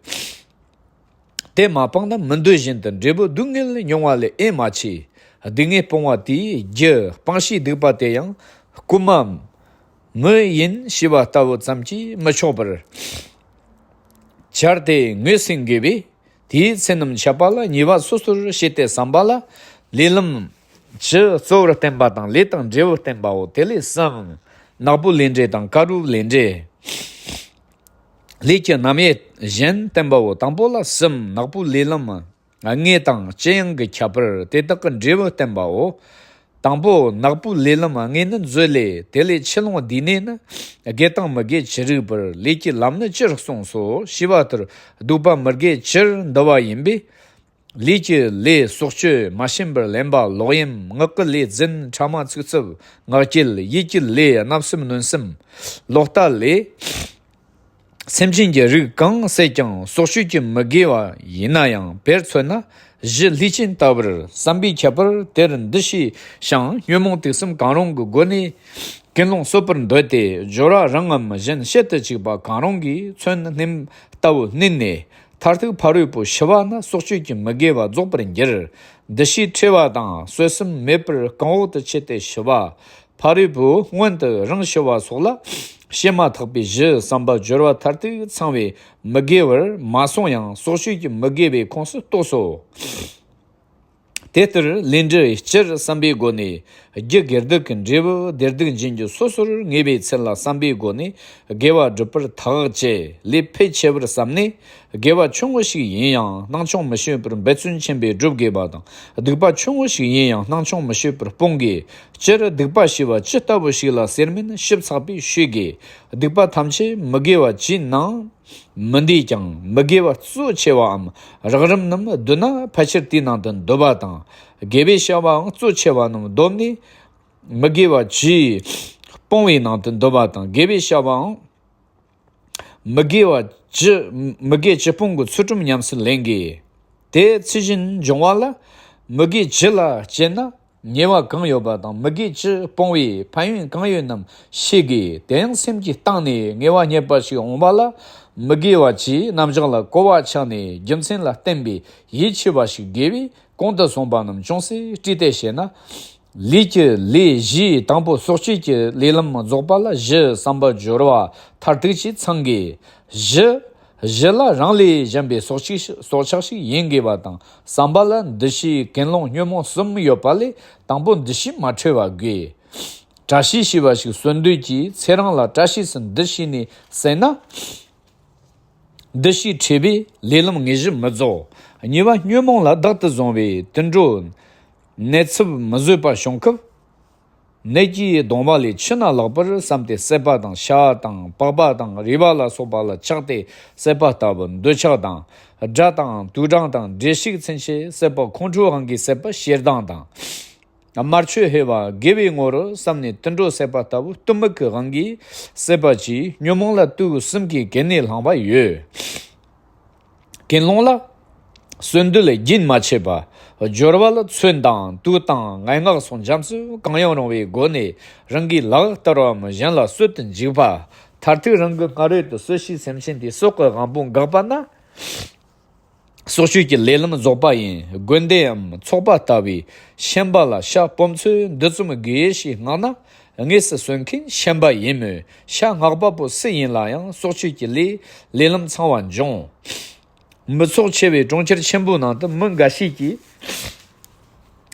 དེ་མ་སྤངས་ན་མི་འདོད་བཞིན་དུ་འབྲས་བུ་སྡུག་བསྔལ་མྱོང་བ་ལས་ཨེ་མ་ཆེ། སྡུག་བསྔལ་སྤོང་བ་དེའི་རྒྱུ་སྤང་བྱའི་སྡིག་པ་དེ་ཡང་རྐུན་མ་མི་ཡིན་ཞེས་པ་ལྟ་བུ་ཙམ་གྱིས་མི་ཆོག་པར། བྱར་ཏེ་ངོས་ཟིན་དགོས་པས། དེའི་ཚེ་རྣམས་འཆད་པ་ལ་ཉེས་པ་སོ་སོར་བྱེད་དེ་བསམ་པ་ལ་ལས་ལམ་བཅུ་གཙོ་བོར་བསྟན་པ་དང་ལས་དང་འབྲས་བུ་བསྟན་པའོ། དེ་ལས་གསུམ། ནག་པོའི་ལས་འབྲས་དང་དཀར་པོའི་ལས་འབྲས། ལས་ཀྱི་རྣམ་དབྱེ་གཞན་བསྟན་པའོ། དང་པོ་ལ་གསུམ། ནག་པོའི་ལས་ལམ་ལྔ་དང་ལྕི་ཡང་གི་ཁྱད་པར་དེ་དག་གི་འབྲས་བུ་བསྟན་པའོ། དང་པོ་ནག་པོའི་ལས་ལམ་ལྔ་ནི་མཛོད་ལས། དེ་ལས་ཆུ་ཀླུང་སྡེ་སྣོད་ནི་དགེ་དང་མི་དགེ་ཅི་རིགས་པར་ལས་ཀྱི་ལམ་ནི་ཅི་རིགས་གསུངས་སོ། ཞེས་པ་ལྟར་སྡིག་པ་མི་དགེ་བཅུར་འདུ་བ་ཡིན་པས། ལས་ཀྱི་ལས་སྲོག་གཅོད་མ་བྱིན་པར་ལེན་པ་ལོག་གཡེམ། ངག་གི་ལས་རྫུན་ཕྲ་མ་ཚིག་རྩུབ་ངག་འཁྱལ། ཡིད་ཀྱི་ལས་བརྣབ་སེམས་གནོན་སེམས་ལོག་ལྟ་ལས། སེམས་ཅན་གྱི་རིགས་གང་བསད་ཀྱང་སྲོག་གཅོད་ཀྱི་མི་དགེ་བ་ཡིན་ན་ཡང་། དཔེར་མཚོན་ན་གཞུ་ལུས་ཅན་ལྟ་བུར་བསམ་པའི་ཁྱད་པར་དེར་འདུ་ཤེས་ཤིང་། ཉོན་མོངས་དུག་གསུམ་གང་རུང་གི་སྒོ་ནས་ཀུན་སློང་གསོད་པར་འདོད་དེ། སྦྱོར་བ་རང་ངམ་གཞན་བྱེད་དུ་བཅུག་པ་གང་རུང་གིས་མཚོན་སྣེམ་ལྟ་བུ་བསྣུན་ནས། མཐར་ཐུག་ཕ་རོལ་པོ་ཞི་བ་ན་སྲོག་གཅོད་ཀྱི་མི་དགེ་བ་རྫོགས་པར་འགྱུར། འདུ་ཤེས་འཁྲུལ་བ་དང་གསོད་སེམས་མེད་པར་གང་འོག་ཏུ་ཆུད་དེ་ཞི་བ། ཕ་རོལ་པོ་སྔོན་དུ་རང་ཞི་བ་སོགས་ལ་བྱེད་མ་ཐག་པའི་གཞི་བསམ་པ་སྦྱོར་བ་མཐར་ཐུག་ཚང་བའི་མི་དགེ་བར་མ་སོང་ཡང་སྲོག་གཅོད་ཀྱི་མི་དགེ་བའི་ཁོངས་སུ་གཏོགས་སོ། དེ་ལྟར་ལས་འབྲས་སྤྱིར་བསམ་པའི་སྒོ་ནས་རྒྱུ་དགེ་སྡིག་གི་འབྲས་བུ་བདེ་སྡུག་འབྱིན་རྒྱུ་སོ་སོར་ངེས་པའི་ཚུལ་ལ་བསམ་པའི་སྒོ་ནས་དགེ་བ་སྒྲུབ་པར་ཐག་བཅད། ལས་ཕལ་ཆེ་བར་བསམ་ནས། དགེ་བ་ཆུང་ངུ་ཞིག་ཡིན་ཡང་སྣང་ཆུང་མི་བྱེད་པར་འབད་བརྩོན་ཆེན་པོས་སྒྲུབ་དགོས་པ་དང་། སྡིག་པ་ཆུང་ངུ་ཞིག་ཡིན་ཡང་སྣང་ཆུང་མི་བྱེད་པར་སྤོང་དགོས། སྤྱིར་སྡིག་པ་ཞེས་པ་ཇི་ལྟ་བུ་ཞིག་ལ་ཟེར་མིན་ཞིབ་ཚགས་པོས་ཤེས་དགོས། སྡིག་པ་ཐམས་ཅད་མི་དགེ་བ་བཅུའི་ནང་མི་འདུས་ཀྱང་མི་དགེ་བ་གཙོ་ཆེ་བའམ་རགས་རིམ་རྣམས་བསྡུ་ན་ཕལ་ཆེར་དེའི་ནང་དུ་འདུ་བ་དང་། དགེ་བའི་བྱ་བའང་གཙོ་ཆེ་བ་རྣམས་བསྡོམས་ནས་མི་དགེ་བ་བཅུ་སྤོང་བའི་ནང་དུ་འདུ་བ་དང་། དགེ་བའི་བྱ་བའང་མི་དགེ་བ་བཅུ། མི་དགེ་བཅུ་སྤོང་གི་ཚུལ་ཁྲིམས་ཉམས་སུ་ལེན་དགོས། དེ་ཚུལ་བཞིན་འབྱུང་བ་ལ་མི་དགེ་བཅུ་ལ་དཔྱད་ན་ཉེས་པ་གང་ཡོད་པ་དང་། མི་དགེ་བཅུ་སྤོང་བའི་ཕན་ཡོན་གང་ཡོད་རྣམས་ཤེས་དགོས། དེ་ཡང་སེམས་ཀྱི་གཏིང་ནས་ངེས་པ་རྙེད་པ་ཞིག་འོང་བ་ལ་མི་དགེ་བ་བཅུའི་རྣམ་གཞག་ལ་གོ་བ་ཆགས་ནས་རྒྱུ་མཚན་ལ་བརྟེན་པའི་ཡིད་ཆེས་པ་ཞིག་དགོས་པས། གོང་དུ་གསུངས་པ་རྣམས་ཅུང་ཟད་བཀྲུས་ཏེ་བཤད་ན། ལས་ཀྱི་ལས་བཞིའི་དང་པོ་སྲོག་གཅོད་ཀྱི་ལས་ལམ་རྫོགས་པ་ལ་གཞི་བསམ་པ་སྦྱོར་བ་མཐར་ཐུག་ཅེས་ཚང་གི། གཞི། གཞི་ལ་རང་ལས་གཞན་པའི་སྲོག་ཆགས་སྲོག་ཆགས་ཤིག་ཡིན་དགོས་པ་དང་། བསམ་པ་ལ་འདུ་ཤེས་ཀུན་སློང་ཉོན་མོངས་གསུམ་ཡོད་པ་ལས་དང་པོ་འདུ་ཤེས་མ་འཁྲུལ་བ་དགོས། བཀྲ་ཤིས་ཞེས་པ་ཞིག་གསོན་འདོད་ཀྱིས། ཚེ་རིང་ལ་བཀྲ་ཤིས་སུ་འདུ་ཤེས་ནས་ཟེར་ན། འདུ་ཤེས་འཁྲུལ་པས་ལས་ལམ་དངོས་གཞི་མི་རྫོགས། གཉིས་པ་ཉོན་མོངས་ལ་བདག་ཏུ་བཟུང་བའི་དུད་འགྲོ་ནད་འཚབ་མི་བཟོད་པ་བྱུང་སྐབས། ནད་ཀྱིས་གདུང་བ་ལས་འཆི་ན་ལྷག་པར་བསམ་སྟེ་བསད་པ་དང་། ཤ་དང་པགས་པ་དང་རུས་པ་ལ་སོགས་པ་ལ་ཆགས་ཏེ་བསད་པ་ལྟ་བུ་འདོད་ཆགས་དང་། དགྲ་དང་དུག་སྦྲང་དང་འདྲེ་ཤིག་ཚུན་ཆད་བསད་པ། ཁོང་ཁྲོའི་དབང་གིས་བསད་པ་ཞེ་སྡང་དང་། དམར་མཆོད་ཕུལ་བ་དགེ་བའི་ངོ་རུ་བསམས་ནས་དུད་འགྲོ་བསད་པ་ལྟ་བུ་གཏི་མུག་གི་དབང་གིས་བསད་པ་བཅས་ཉོན་མོངས་ལ་དུག་གསུམ་གྱི་གོ་གནས་བླངས་པ་ཡོད། ཀུན་སློང་ལ་གསོན་འདོད་རྒྱུན་མ་ཆད་པ། སྦྱོར་བ་ལ་མཚོན་དང་དུག་དང་ངན་སྔགས་སོགས་འཇམ་རྩུབ་གང་ཡང་རུང་བའི་སྒོ་ནས་རང་གིས་ལག་བསྟར་བའམ་གཞན་ལ་གསོད་དུ་འཇུག་པ། མཐར་ཐུག་རང་གི་སྔ་རོལ་དུ་གསོད་བྱེད་སེམས་ཅན་དེ་སྲོག་གི་དབང་པོ་འགགས་པ་ན། སྲོག་གཅོད་ཀྱི་ལས་ལམ་རྫོགས་པ་ཡིན། དགོན་སྡེའམ་ཚོགས་པ་ལྟ་བུའི་ཤན་པ་ལ་ཤ་སྤོམ་ཚོས་འདི་ཙམ་དགོས་ཞེས་མངགས་ན། དངོས་སུ་གསོད་མཁན་ཤན་པ་ཡིན་མོད། ཤ་མངགས་པ་པོ་སུ་ཡིན་ལ་ཡང་སྲོག་གཅོད་ཀྱི་ལས་ལས་ལམ་ཚང་བ་འབྱུང་། མི་ཚོགས་ཆེ་བའི་གྲོང་ཁྱེར་ཆེན་པོའི་ནང་དུ་མི་འགའ་ཞིག་གིས་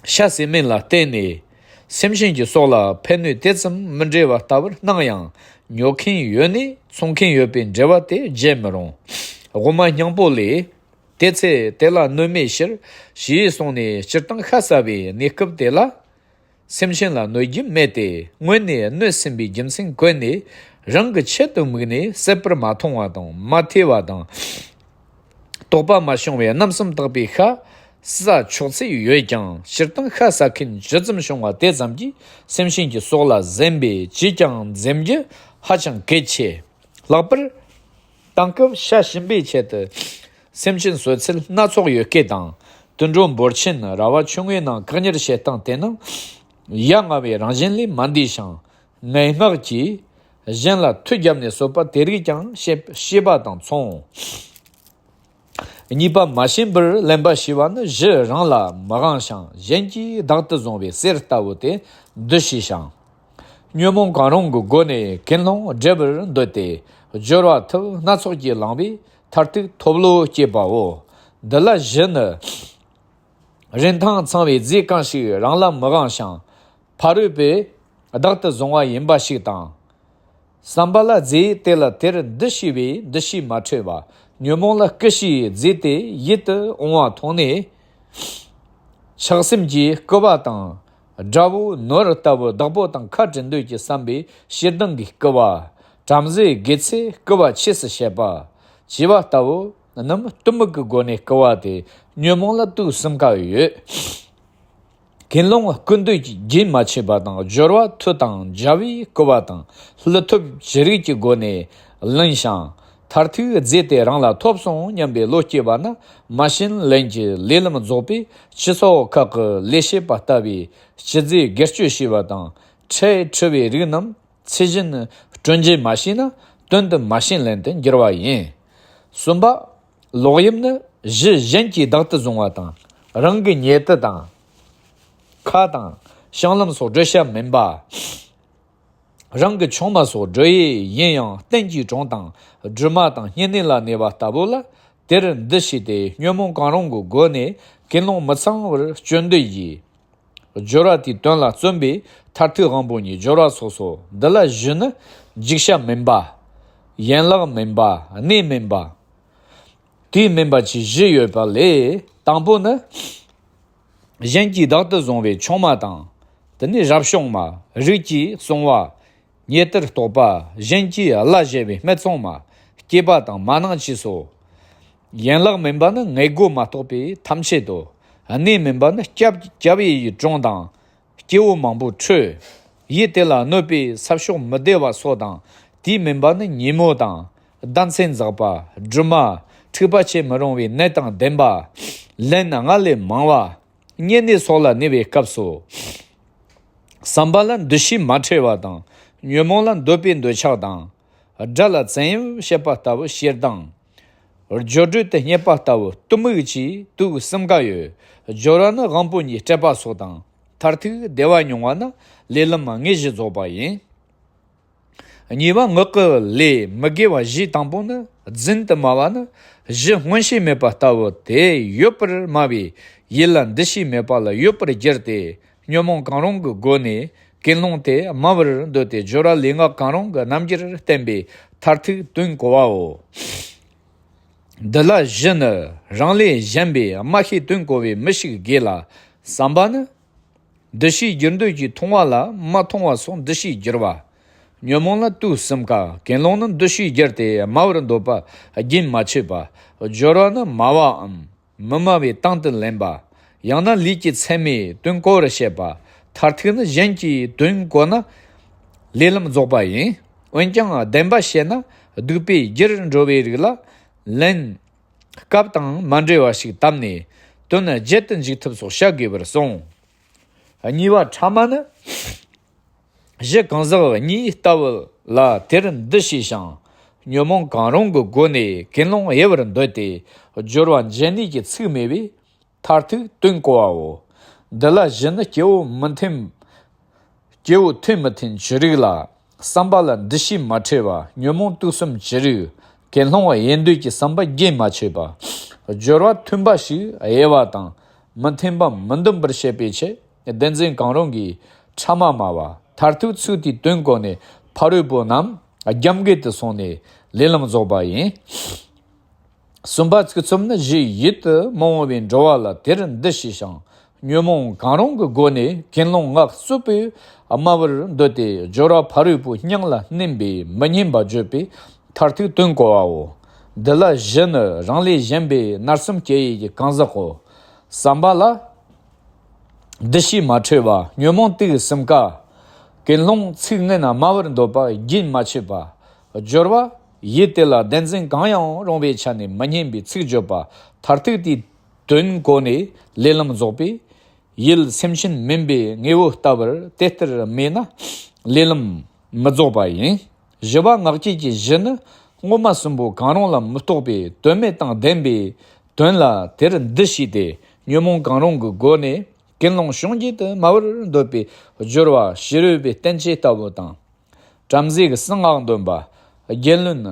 ཤ་ཟོས་མིན་ལ་བརྟེན་ནས་སེམས་ཅན་གྱི་སྲོག་ལ་ཕན་གནོད་དེ་ཙམ་མི་འབྲེལ་བ་ལྟ་བུར་སྣང་ཡང་། ཉོ་མཁན་ཡོད་ནས་འཚོང་མཁན་ཡོད་པའི་འབྲེལ་བ་དེ་བརྗེད་མི་རུང་། དབུ་མ་སྙིང་པོ་ལས། དེ་ཚེ་དེ་ལ་གནོད་མེད་ཕྱིར། ཞེས་གསུངས་ནས་སྤྱིར་བཏང་ཤ་ཟ་བའི་གནས་སྐབས་དེ་ལ། སེམས་ཅན་ལ་གནོད་རྒྱུ་མེད་དེ། སྔོན་ནས་གནོད་སེམས་པའི་རྒྱུ་མཚན་བཀོད་ནས། རང་གི་ཆེད་དུ་དམིགས་ནས་བསད་པར་མ་མཐོང་བ་དང་མ་ཐོས་པ་དང་། དོགས་པ་མ་བྱུང་བའི་རྣམ་གསུམ་དག་པའི་ཤ་ཟ་ཆོག་ཚུལ་ཡོད་ཀྱང་། སྤྱིར་བཏང་ཤ་ཟ་མཁན་ཇི་ཙམ་བྱུང་བ་དེ་ཙམ་གྱིས་སེམས་ཅན་གྱི་སྲོག་ལ་གཟན་པས་ཅིས་ཀྱང་འཛེམ་རྒྱུ་ཧ་ཅང་གལ་ཆེ། ལྷག་པར། དེང་སྐབས་ཤ་ཞིམ་པའི་ཆེད་དུ་སེམས་ཅན་གསོད་ཚུལ་སྣ་ཚོགས་ཡོད་སྐད་དང་། དུད་འགྲོ་འབོར་ཆེན་ར་བ་ཆུང་ངུའི་ནང་བཀག་ཉར་བྱེད་སྟངས་དེ་ནི་ཡ་ང་བའི་རང་བཞིན་ལས་མ་འདས་ཤིང་། ངན་སྔགས་ཀྱིས་གཞན་ལ་མཐུ་བརྒྱབ་ནས་གསོད་པ་དེ་རིགས་ཀྱང་བྱེད་བྱེད་པ་དང་མཚུངས། གཉིས་པ་མ་བྱིན་པར་ལེན་པ་ཞེས་པ་ནི་གཞི་རང་ལ་མི་དབང་ཞིང་གཞན་གྱིས་བདག་ཏུ་བཟུང་བའི་གསེར་ལྟ་བུ་དེ་འདུ་ཤེས་ཤིང་། ཉོན་མོངས་གང་རུང་གི་སྒོ་ནས་ཀུན་སློང་བསྒྲལ་བར་འདོད་དེ། སྦྱོར་བ་ཐབས་སྣ་ཚོགས་ཀྱིས་བླངས་པས་མཐར་ཐུག་ཐོབ་བློ་སྐྱེས་པའོ། འདི་ལ་གཞི་ནི། རིན་ཐང་ཚང་བའི་རྫས་གང་ཞིག་རང་ལ་མི་དབང་ཞིང་། ཕ་རོལ་པོས་བདག་ཏུ་བཟུང་བ་ཡིན་པ་ཞིག་དང་། བསམ་པ་ལ་རྫས་དེ་ལ་དེར་འདུ་ཤེས་པའི་འདུ་ཤེས་མ་འཕྲོད་པ། ཉོན་མོངས་ལ་སྐུ་ཞེས་རྫས་དེ་ཡིད་དུ་འོང་བ་མཐོང་ནས། ཆགས་སེམས་ཀྱིས་བསྐུལ་བ་དང་། དགྲ་བོ་ནོར་ལྟ་བུ་བདག་པོ་དང་ཁ་བྲལ་འདོད་ཀྱི་བསམ་པའི་ཞེ་སྡང་གིས་བསྐུལ་བ། བྲམ་ཟེ་དགེ་ཚེ་བསྐུལ་བ་ཆོས་སུ་བྱེད་པ། བྱིས་པ་ལྟ་བུ་རྣམས་གཏི་མུག་གི་སྒོ་ནས་བསྐུལ་བ་སྟེ། ཉོན་མོངས་ལ་དུག་གསུམ་ཀ་ཡོད། ཀུན་སློང་བསྐུལ་འདོད་ཀྱི་རྒྱུན་མ་ཆད་པ་དང་། སྦྱོར་བ་མཐུ་དང་སྦྱར་བས་བསྐུལ་བ་དང་། བསླུ་ཐབས་ཅི་རིགས་ཀྱི་སྒོ་ནས་ལེན་ཞིང་། མཐར་ཐུག་རྫས་དེ་རང་ལ་ཐོབ་སོང་སྙམ་པའི་བློ་སྐྱེས་པ་ན། མ་བྱིན་ལེན་གྱི་ལས་ལམ་རྫོགས་པས་སྤྱི་ཚོགས་ཁག་གི་ལས་བྱེད་པ་ལྟ་བུའི་སྤྱི་རྫས་སྒེར་གཅོད་བྱས་པ་དང་། ཁྲལ་འཁྲི་བའི་རིགས་རྣམས་ཚད་གཞི་ནས་སྤྲོད་འཇལ་མ་བྱས་ན། དོན་དུ་མ་བྱིན་ལེན་དུ་འགྱུར་བ་ཡིན། གསུམ་པ། ལོག་གཡེམ་ནི་གཞི་གཞན་གྱིས་བདག་ཏུ་བཟུང་བ་དང་། རང་གི་ཉེ་དུ་དང་། ཁ་དང་། བཤང་ལམ་སོགས་བགྲོད་བྱ་མིན་པ། རང་གི་ཆུང་མ་སོགས་བགྲོད་ཡས་ཡིན་ཡང་། རྟེན་གྱི་གྲོང་དང་སྦྲུམ་མ་དང་བསྙེན་གནས་ལ་གནས་པ་ལྟ་བུ་ལ་དེར་འདུ་བྱས་ཏེ། ཉོན་མོངས་གང་རུང་གི་སྒོ་ནས་ཀུན་སློང་མི་ཚང་བར་སྤྱོད་འདོད་ཡིས། སྦྱོར་བ་དེའི་དོན་ལ་བརྩོན་པས་མཐར་ཐུག་དབང་པོ་གཉིས་སྦྱོར་བ་སོགས་སོ། འདི་ལ་གཞི་ནི་འཇིགས་བྱ་མིན་པ། ཡན་ལག་མིན་པ། གནས་མིན་པ། དུས་མིན་པ་བཅས་བཞི་ཡོད་པ་ལས། དང་པོ་ནི། གཞན་གྱིས་བདག་ཏུ་བཟུང་བའི་ཆུང་མ་དང་། དེ་ནས་རབ་བྱུང་མ། རིགས་ཀྱིས་བསྲུང་བ། ཉེ་དུར་གཏོགས་པ། གཞན་གྱིས་གླ་བཞེས་པའི་སྨད་འཚོང་མ། སྐྱེས་པ་དང་མ་ནིང་བཅས་སོ། ཡན་ལག་མིན་པ་ནི་ངེས་དགོས་མ་གཏོགས་པའི་ཐམས་ཅད་དོ། གནས་མིན་པ་ནི་སྐྱབས་སྐྱབས་ཡས་ཀྱི་དྲུང་དང་། སྐྱེ་བོ་མང་པོ་ཁྲོད། ཡུལ་དེ་ལ་གནོད་པའི་ས་ཕྱོགས་མི་བདེ་བ་སོགས་དང་། དུས་མིན་པ་ནི་ཉིན་མོ་དང་། ཟླ་མཚན་འཛག་པ། སྦྲུམ་མ། འཁྲིག་པ་བྱེད་མི་རུང་བའི་ནད་དང་ལྡན་པ། ལན་སྔ་ལས་མང་བ། བསྙེན་གནས་སོགས་ལ་གནས་པའི་སྐབས་སོ། བསམ་པ་ལ་འདུ་ཤེས་མ་འཕྲོད་པ་དང་། ཉོན་མོངས་ལ་འདོད་པའི་འདོད་ཆགས་དང་། དགྲ་ལ་བཙན་གཡེམ་བྱེད་པ་ལྟ་བུ་ཞེ་སྡང་། སྦྱོར་སྒྲོལ་དུ་བསྙད་པ་ལྟ་བུ་གཏི་མུག་བཅས་དུག་གསུམ་ཀ་ཡོད། སྦྱོར་བ་ནི་དབང་པོ་གཉིས་སྤྲད་པ་སོགས་དང་། མཐར་ཐུག་བདེ་བ་མྱོང་བ་ནི་ལས་ལམ་དངོས་གཞི་རྫོགས་པ་ཡིན། གཉིས་པ་ངག་གི་ལས་མི་དགེ་བ་བཞི་དང་པོ་ནི། རྫུན་དུ་སྨྲ་བ་ནི་གཞི་མངོན་ཤེས་མེད་པ་ལྟ་བུ་དེ་ཡོད་པར་སྨྲ་བའི་ཡུལ་ལ་འདུ་ཤེས་མེད་པ་ལ་ཡོད་པར་གྱུར་ཏེ། ཉོན་མོངས་གང་རུང་གི་སྒོ་ནས་ ཀུན་སློང་དེ་སྨྲ་བར་འདོད་དེ། སྦྱོར་བ་ལུས་ངག་གང་རུང་གི་རྣམ་འགྱུར་བསྟན་པའི་མཐར་ཐུག་དོན་གོ་བའོ། འདི་ལ་གཞི་ནི་རང་ལས་གཞན་པའི་སྨྲ་ཤེས་དོན་གོ་བའི་མི་ཞིག་དགོས་ལ། བསམ་པ་ནི། འདུ་ཤེས་བསྒྱུར་འདོད་ཀྱིས་མཐོང་བ་ལ་མ་མཐོང་བ་སོགས་འདུ་ཤེས་བསྒྱུར་བ། ཉོན་མོངས་ལ་དུག་གསུམ་ཀ། ཀུན་སློང་ནི་འདུ་ཤེས་བསྒྱུར་ཏེ་སྨྲ་བར་འདོད་པ་རྒྱུན་མ་ཆད་པ། སྦྱོར་བ་ནི་སྨྲ་བའམ་མི་སྨྲ་བའི་སྟེང་དུ་ལེན་པ། ཡང་ན་ལུས་ཀྱི་མཚན་མས་དོན་གོ་བར་བྱེད་པ། མཐར་ཐུག་ནི་གཞན་གྱིས་དོན་གོ་ན་ལས་ལམ་རྫོགས་པ་ཡིན། འོན་ཀྱང་བདེན་པ་བཤད་ན་སྡིག་པའི་རྒྱུར་འགྲོ་བའི་རིགས་ལ་ལན་སྐབས་དང་མ་འབྲེལ་བ་ཞིག་བཏབ་ནས་དོན་བརྗེད་དུ་འཇུག་ཐབས་སོགས་བྱ་དགོས་པར་གསུངས། གཉིས་པ་ཕྲ་མ་ནི། གཞི་གང་ཟག་གཉིས་ལྟ་བུ་ལ་དེར་འདུ་ཤེས་ཤིང་། ཉོན་མོངས་གང་རུང་གི་སྒོ་ནས་ཀུན་སློང་དབྱེ་བར་འདོད་དེ། སྦྱོར་བ་འབྱེད་ནུས་ཀྱི་ཚིག་མེད་པས་མཐར་ཐུག་དོན་གོ་བའོ། འདི་ལ་གཞི་ནི་སྐྱེ་བོ་མི་མཐུན། སྐྱེ་བོ་མཐུན་མི་མཐུན་ཅི་རིགས་ལ། བསམ་པ་ལ་འདུ་ཤེས་མ་འཕྲོད་པ། ཉོན་མོངས་དུག་གསུམ་ཅི་རིགས། ཀུན་སློང་དབྱེ་འདོད་ཀྱི་བསམ་པ་རྒྱུན་མ་ཆད་པ། སྦྱོར་བ་མཐུན་པ་ཞིག་དབྱེ་བ་དང་། མི་མཐུན་པ་མི་འདུམ་པར་བྱེད་པའི་ཕྱིར། བདེན་འཛིན་གང་རུང་གིས་ཕྲ་མ་སྨྲ་བ། མཐར་ཐུག་ཚིག་དེའི་དོན་གོ་ནས་ཕ་རོལ་པོ་རྣམས་རྒྱབ་འགལ་དུ་སོང་ནས་ལས་ལམ་རྫོགས་པ་ཡིན། གསུམ་པ་ཚིག་རྩུབ་ནི་གཞི་ཡིད་དུ་མི་འོང་བའི་འགྲོ་བ་ལ་དེར་འདུ་ཤེས་ཤིང་། ཉོན་མོངས་གང་རུང་གི་སྒོ་ནས་ཀུན་སློང་ངག་རྩུབ་པོས་སྨྲ་བར་འདོད་དེ། སྦྱོར་བ་ཕ་རོལ་པོའི་སྙིང་ལ་སྨིན་པས་མི་སྙན་པ་བརྗོད་པའི་མཐར་ཐུག་དོན་གོ་བའོ། འདི་ལ་གཞི་ནི་རང་ལས་གཞན་པའི་བརྣར་སེམས་སྐྱེ་ཡུལ་གྱི་གང་ཟག་གོ། བསམ་པ་ལ་འདུ་ཤེས་མ་འཕྲོད་པ། ཉོན་མོངས་དུག་གསུམ་ཀ། ཀུན་སློང་ཚིག་ངན་སྨྲ་བར་འདོད་པ་རྒྱུན་མ་ཆད་པ། སྦྱོར་བ་ཡིད་དེ་ལ་བདེན་འཛིན་གང་ཡང་རུང་བའི་ཆ་ནས་མི་སྙན་པའི་ཚིག་བརྗོད་པ། མཐར་ཐུག་དེའི་དོན་གོ་ནས་ལས་ལམ་རྫོགས་པས། ཡུལ་སེམས་ཅན་མིན་པའི་དངོས་པོ་ལྟ་བུར་དེ་ལྟར་སྨྲས་ན་ལས་ལམ་མི་རྫོགས་པ་ཡིན། བཞི་པ་ངག་བཅད་ཀྱི་གཞི་ནི་སྔོན་མ་གསུམ་པོ་གང་རུང་ལ་མི་རྟོག་པའི་དོན་མེད་དང་ལྡན་པའི་དོན་ལ་དེར་འདུ་ཤེས་ཏེ། ཉོན་མོངས་གང་རུང་གི་སྒོ་ནས་ཀུན་སློང་བྱུང་རྒྱུ་དུ་སྨྲ་བར་འདོད་པའི་སྦྱོར་བ་ཕྱི་རོལ་པའི་བསྟན་བཅོས་ལྟ་བུ་དང་། བྲམ་ཟེ་གི་གསང་སྔགས་འདོན་པ། རྒྱན་ལུན།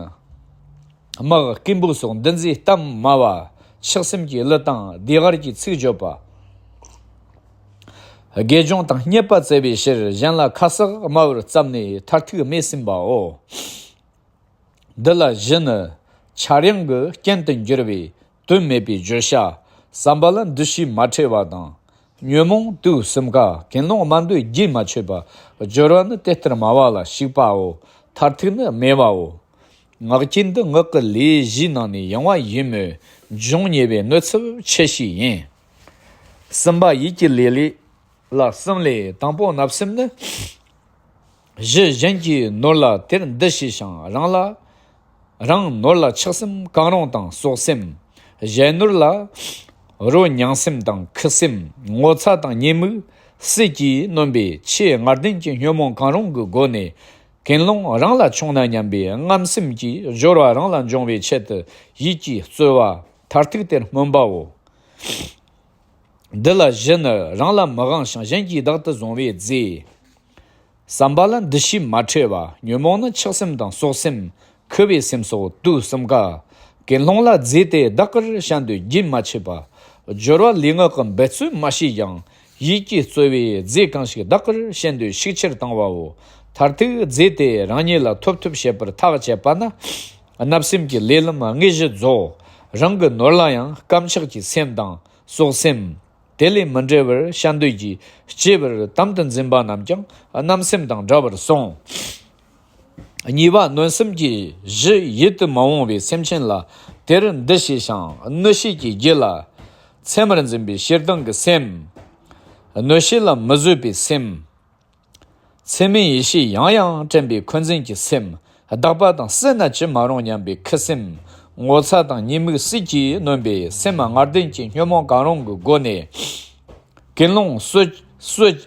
དམག་རྐུན་པོ་སོགས་འདུ་འཛི་གཏམ་སྨྲ་བ། ཆགས་སེམས་ཀྱི་གླུ་དང་བདེ་སྒར་གྱི་ཚིག་བརྗོད་པ། དགེ་སྦྱོང་དང་རྙེད་པ་བཙལ་བའི་ཕྱིར་གཞན་ལ་ཁ་གསག་སྨྲ་བར་བརྩམས་ནས་མཐར་ཐུག་སྨྲས་ཟིན་པའོ། འདི་ལ་གཞི་ནི་འཆར་ཡང་གི་རྐྱེན་དུ་འགྱུར་བའི་དོན་མེད་པའི་བརྗོད་བྱ། བསམ་པ་ལ་འདུ་ཤེས་མ་འཕྲོད་པ་དང་། ཉོན་མོངས་དུག་གསུམ་ཀ། ཀུན་སློང་སྨྲ་འདོད་རྒྱུན་མ་ཆད་པ། སྦྱོར་བ་ནི་དེ་ལྟར་སྨྲ་བ་ལ་ཞུགས་པའོ། མཐར་ཐུག་ནི་སྨྲས་པའོ། ངག་ཅན་འདི་ངག་གི་ལས་བཞིའི་ནང་ནས་ཡང་བ་ཡིན་མོད། འབྱུང་ཉེ་བའི་གནོད་ཚབས་ཆེ་ཤོས་ཡིན། གསུམ་པ་ཡིད་ཀྱི་ལས་ལས་ལ་གསུམ་ལས། དང་པོ་བརྣབ་སེམས་ནི། གཞི་གཞན་གྱི་ནོར་ལ་དེར་འདུ་ཤེས་ཤིང་། རང་ལ་རང་ནོར་ལ་ཆགས་སེམས་གང་རུང་དང་གསོག་སེམས། གཞན་ནོར་ལ་རོ་མྱང་སེམས་དང་ཁུ་སེམས། ངོ་ཚ་དང་ཉེས་དམིགས་སྲིད་ཀྱིས་གནོན་པའི་ཆེས་ངར་ལྡན་གྱི་ཉོན་མོངས་གང་རུང་གི་སྒོ་ནས། ཀུན་སློང་རང་ལ་བྱུང་ན་སྙམ་པའི་རྔམ་སེམས་ཀྱིས་སྦྱོར་བ་རང་ལ་འབྱུང་བའི་ཆེད་དུ་ཡིད་ཀྱིས་རྩོལ་བ། མཐར་ཐུག་དེར་སྨོན་པའོ། འདི་ལ་གཞི་ནི་རང་ལ་མི་དབང་ཞིང་གཞན་གྱིས་བདག་ཏུ་བཟུང་བའི་རྫས། བསམ་པ་ལ་འདུ་ཤེས་མ་འཕྲོད་པ། ཉོན་མོངས་ནི་ཆགས་སེམས་དང་གསོག་སེམས། ཁུ་བའི་སེམས་སོགས་དུག་གསུམ་ཀ། ཀུན་སློང་ལ་རྫས་དེ་བདག་གིར་བྱ་འདོད་རྒྱུན་མ་ཆད་པ། སྦྱོར་བ་ལུས་ངག་གི་འབད་རྩོལ་མ་བྱས་ཀྱང་ཡིད་ཀྱིས་རྩོལ་བའི་རྫས་གང་ཞིག་བདག་གིར་བྱ་འདོད་ཤུགས་ཆེར་བཏང་བའོ། མཐར་ཐུག་རྫས་དེ་རང་ཉིད་ལ་ཐོབ་ཐུབ་བྱེད་པར་ཐག་བཅད་པ་ན། བརྣབ་སེམས་ཀྱི་ལས་ལམ་དངོས་གཞི་རྫོགས། རང་གི་ནོར་ལ་ཡང་སྐམ་ཆགས་ཀྱི་སེམས་དང་གསོག་སེམས། དེ་ལས་མི་འབྲལ་བར་བྱ་འདོད་ཀྱིས་གཅེས་པར་དམ་དུ་འཛིན་པ་རྣམས་ཀྱང་བརྣབ་སེམས་དང་འདྲ་བར་གསུངས། གཉིས་པ་གནོད་སེམས་ཀྱི་གཞི་ཡིད་དུ་མི་འོང་བའི་སེམས་ཅན་ལ་དེར་འདུ་ཤེས་ཤིང་། གནོད་བྱེད་ཀྱི་རྒྱུ་ལ་ཚད་མར་འཛིན་པའི་ཞེ་སྡང་གི་སེམས། གནོད་བྱེད་ལ་མི་བཟོད་པའི་སེམས། ཚད་མེད་ཡེ་ཤེས་ཡང་ཡང་དྲན་པའི་འཁོན་འཛིན་གྱི་སེམས། བདག་པ་དང་བསྲེས་ན་ཅི་མ་རུང་སྙམ་པའི་ཁུ་སེམས། ངོ་ཚ་དང་ཉེས་དམིགས་སྲིད་ཀྱིས་གནོན་པའི་སེམས་ངར་ལྡན་གྱི་ཉོན་མོངས་གང་རུང་གི་སྒོ་ནས། ཀུན་སློང་གསོད་གསོད་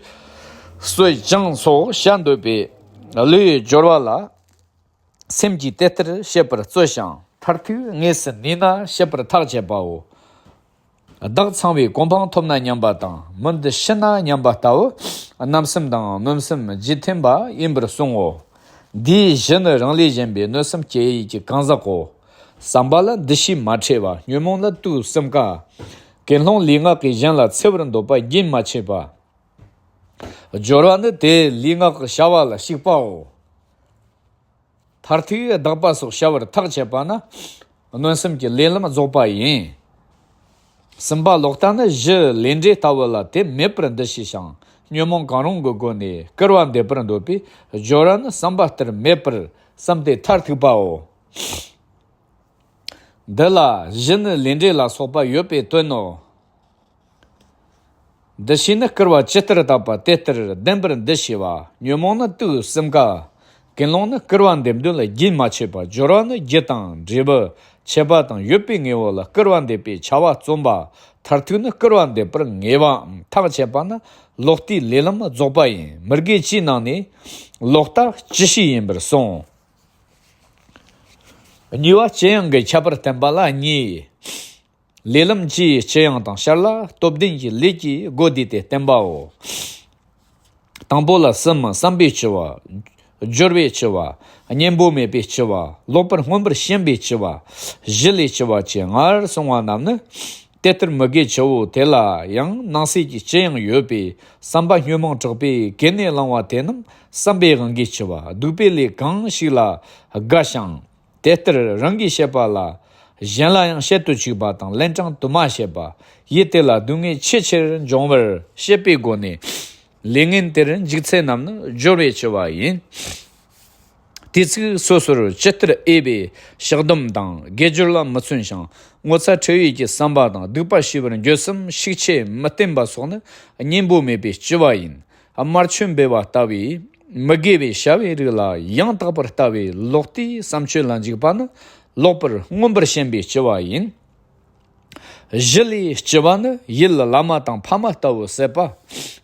གསོད་ཅིང་སོགས་བྱ་འདོད་པའི་བློའི་སྦྱོར་བ་ལ། སེམས་ཀྱིས་དེ་ལྟར་བྱེད་པར་རྩོལ་ཞིང་། མཐར་ཐུག་དངོས་སུ་གནས་ན་བྱེད་པར་ཐག་བཅད་པའོ། བདག་ཚང་བའི་གོ་འཕང་ཐོབ་ན་སྙམ་པ་དང་། མི་འདི་ཤི་ན་སྙམ་པ་ལྟ་བུ་བརྣབ་སེམས་དང་གནོད་སེམས་རྒྱུན་མཐུན་པ་ཡིན་པར་གསུངས་འོ། འདིའི་གཞི་ནི་རང་ལས་གཞན་པའི་གནོད་སེམས་སྐྱེ་ཡུལ་གྱི་གང་ཟག་གོ། བསམ་པ་ལ་འདུ་ཤེས་མ་འཕྲོད་པ། ཉོན་མོངས་ལ་དུག་གསུམ་ཀ། ཀུན་སློང་ལུས་ངག་གིས་གཞན་ལ་འཚེ་བར་འདོད་པ་རྒྱུན་མ་ཆད་པ། སྦྱོར་བ་ནི་དེ་ལུས་ངག་བྱ་བ་ལ་ཞུགས་པའོ། མཐར་ཐུག་བདག་པ་སོགས་བྱ་བར་ཐག་བཅད་པ་ན་མནོ་བསམ་གྱི་ལས་ལམ་རྫོགས་པ་ཡིན། གསུམ་པ་ལོག་ལྟ་ནི་གཞི་ལས་འབྲས་ལྟ་བུ་ལ་དེ་མེད་པར་འདུ་ཤེས་ཤིང་ཉོན་མོངས་གང་རུང་གི་སྒོ་ནས་སྐུར་བ་འདེབས་པར་འདོད་པས། སྦྱོར་བ་ནི་བསམ་པ་ལྟར་མེད་པར་བསམ་སྟེ་མཐར་ཐུག་པའོ། འདི་ལ་གཞི་ནི་ལས་འབྲས་ལ་སོགས་པ་ཡོད་པའི་དོན་ནོ། འདུ་ཤེས་ནི་སྐུར་བ་ཇི་ལྟར་བཏབ་པ་དེ་ལྟར་ལྡན་པར་འདུ་ཤེས་པ། ཉོན་མོངས་ནི་དུག་གསུམ་ཀ། ཀུན་སློང་ནི་སྐུར་བ་འདེབས་འདོད་ལ་རྒྱུན་མ་ཆད་པ། སྦྱོར་བ་ནི་རྒྱུ་དང་འབྲས་བུ་ཆད་པ་དང་ཡོད་པའི་ངོ་བོ་ལ་སྐུར་བ་འདེབས་པའི་བྱ་བ་རྩོམ་པ། མཐར་ཐུག་ནི་སྐུར་བ་འདེབས་པར་ངེས་པའམ་ཐག་བཅད་པ་ན་ལོག་ལྟའི་ལས་ལམ་རྫོགས་པ་ཡིན། མི་དགེ་བཅུའི་ནང་ནས་ལོག་ལྟ་བཅུ་བྱས་ཡིན་པར་གསུངས། གཉིས་པ་ཅི་ཡང་གི་ཁྱད་པར་བསྟན་པ་ལ་གཉིས། ལས་ལམ་གྱི་ལྕི་ཡང་དང་ཕྱར་ལ་སྟོབས་ལྡན་གྱི་ལས་ཀྱི་སྒོ་བསྡུས་ཏེ་བསྟན་པའོ། དང་པོ་ལ་གསུམ། བསམ་པས་བསྐྱུར་བ། སྦྱོར་བས་བསྐྱུར་བ། གཉེན་པོ་མེད་པས་བསྐྱུར་བ། ལོག་པར་མངོན་པར་ཞེན་པས་བསྐྱུར་བ། གཞི་ལས་བསྐྱུར་བ་བཅས་སྔར་གསུངས་པ་རྣམས་ནི། དེ་ལྟར་མི་དགེ་བཅུ་བོ་དེ་ལ་ཡང་ནང་གསེས་ཀྱི་ལྕི་ཡང་ཡོད་པས། བསམ་པ་ཉོན་མོངས་དྲག་པོས་གོས་ནས་བསླངས་པ་དེ་རྣམས་བསམ་པའི་དབང་གིས་བསྐྱུར་བ། སྡིག་པའི་ལས་གང་ཞིག་ལ་དགའ་ཞིང་། དེ་ལྟར་རང་གིས་བྱེད་པ་ལ་གཞན་ལ་ཡང་བྱེད་དུ་བཅུག་པ་དང་ལན་གྲངས་དུ་མ་བྱེད་པ། ཡུལ་དེ་ལ་སྡུག་བསྔལ་ཆེས་ཆེར་འབྱུང་བར་བྱེད་པའི་སྒོ་ནས་ལས་ངན་དེར་འཇུག་ཚུལ་རྣམས་ནི་སྦྱོར་བས་བསྐྱུར་བ་ཡིན། དུས་ཚིགས་སོ་སོར་ཇི་ལྟར་འོས་པའི་ཕྱག་སྡོམ་དང་དགེ་སྦྱོར་ལ་མི་བརྩོན་ཞིང་ངོ་ཚ་ཁྲེལ་ཡུལ་གྱི་བསམ་པ་དང་སྡིག་པ་བྱས་པར་འགྱོད་སེམས་ཤུགས་ཆེ་མི་བསྟེན་པ་སོགས་ནི་གཉེན་པོ་མེད་པས་བསྐྱུར་བ་ཡིན། དམར་མཆོད་འབུལ་བ་ལྟ་བུའི་མི་དགེ་བའི་བྱ་བའི་རིགས་ལ་ཡང་དག་པར་ལྟ་བའི་ལོག་ལྟའི་བསམ་སྤྱོད་ལ་འཇུག་པ་ནི་ལོག་པར་མངོན་པར་ཞེན་པས་བསྐྱུར་བ་ཡིན། གཞི་ལས་བསྐྱུར་བ་ནི་ཡུལ་བླ་མ་དང་ཕ་མ་ལྟ་བུ་ཟད་པ།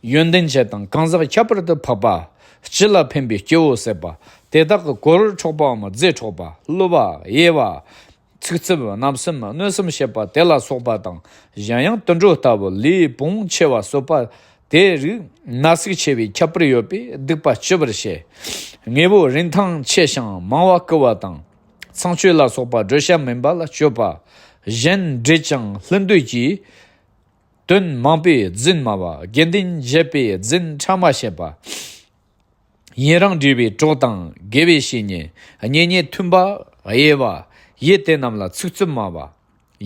ཡོན་ཏན་ཅན་དང་གང་ཟག་ཁྱད་པར་དུ་འཕགས་པ། སྤྱི་ལ་ཕན་པའི་སྐྱེ་བོ་ཟད་པ། དེ་དག་གི་གོ་རུ་འཕྲོག་པའམ་རྫས་འཕྲོག་པ། བསླུ་བ། དབྱེ་བ། ཚིག་རྩུབ། རྣམ་གསུམ། གནོད་གསུམ་བྱེད་པ་དེ་ལ་སོགས་པ་དང་། གཞན་ཡང་དུད་འགྲོ་ལྟ་བུ་ལུས་ཕུང་མཆེ་བ་གསོད་པ། དེ་རིགས་ན་ཟུག་ཆེ་བའི་ཁྱད་པར་ཡོད་པས་སྡིག་པ་བསྐྱུར་བར་བྱེད། དངོས་པོ་རིན་ཐང་ཆེ་ཞིང་མང་བ་བརྐུ་བ་དང་། ཚངས་སྤྱོད་ལ་སོགས་པ་བགྲོད་བྱ་མིན་པ་ལ་སྤྱོད་པ། གཞན་འདྲེད་ཅིང་ལྷུན་སྡུད་ཀྱི་དོན་མང་པོས་རྫུན་སྨྲ་བ། དགེ་འདུན་བརྗེད་པས་རྫུན་ཕྲ་མ་བཤད་པ། ཡུན་རིང་འབྲེལ་བའི་གྲོགས་དང་དགེ་བའི་བཤེས་གཉེན། གཉེན་ཉེ་མཐུན་པ། དབྱེ་བ། ཡུལ་དེ་རྣམས་ལ་ཚིག་རྩུབ་སྨྲ་བ།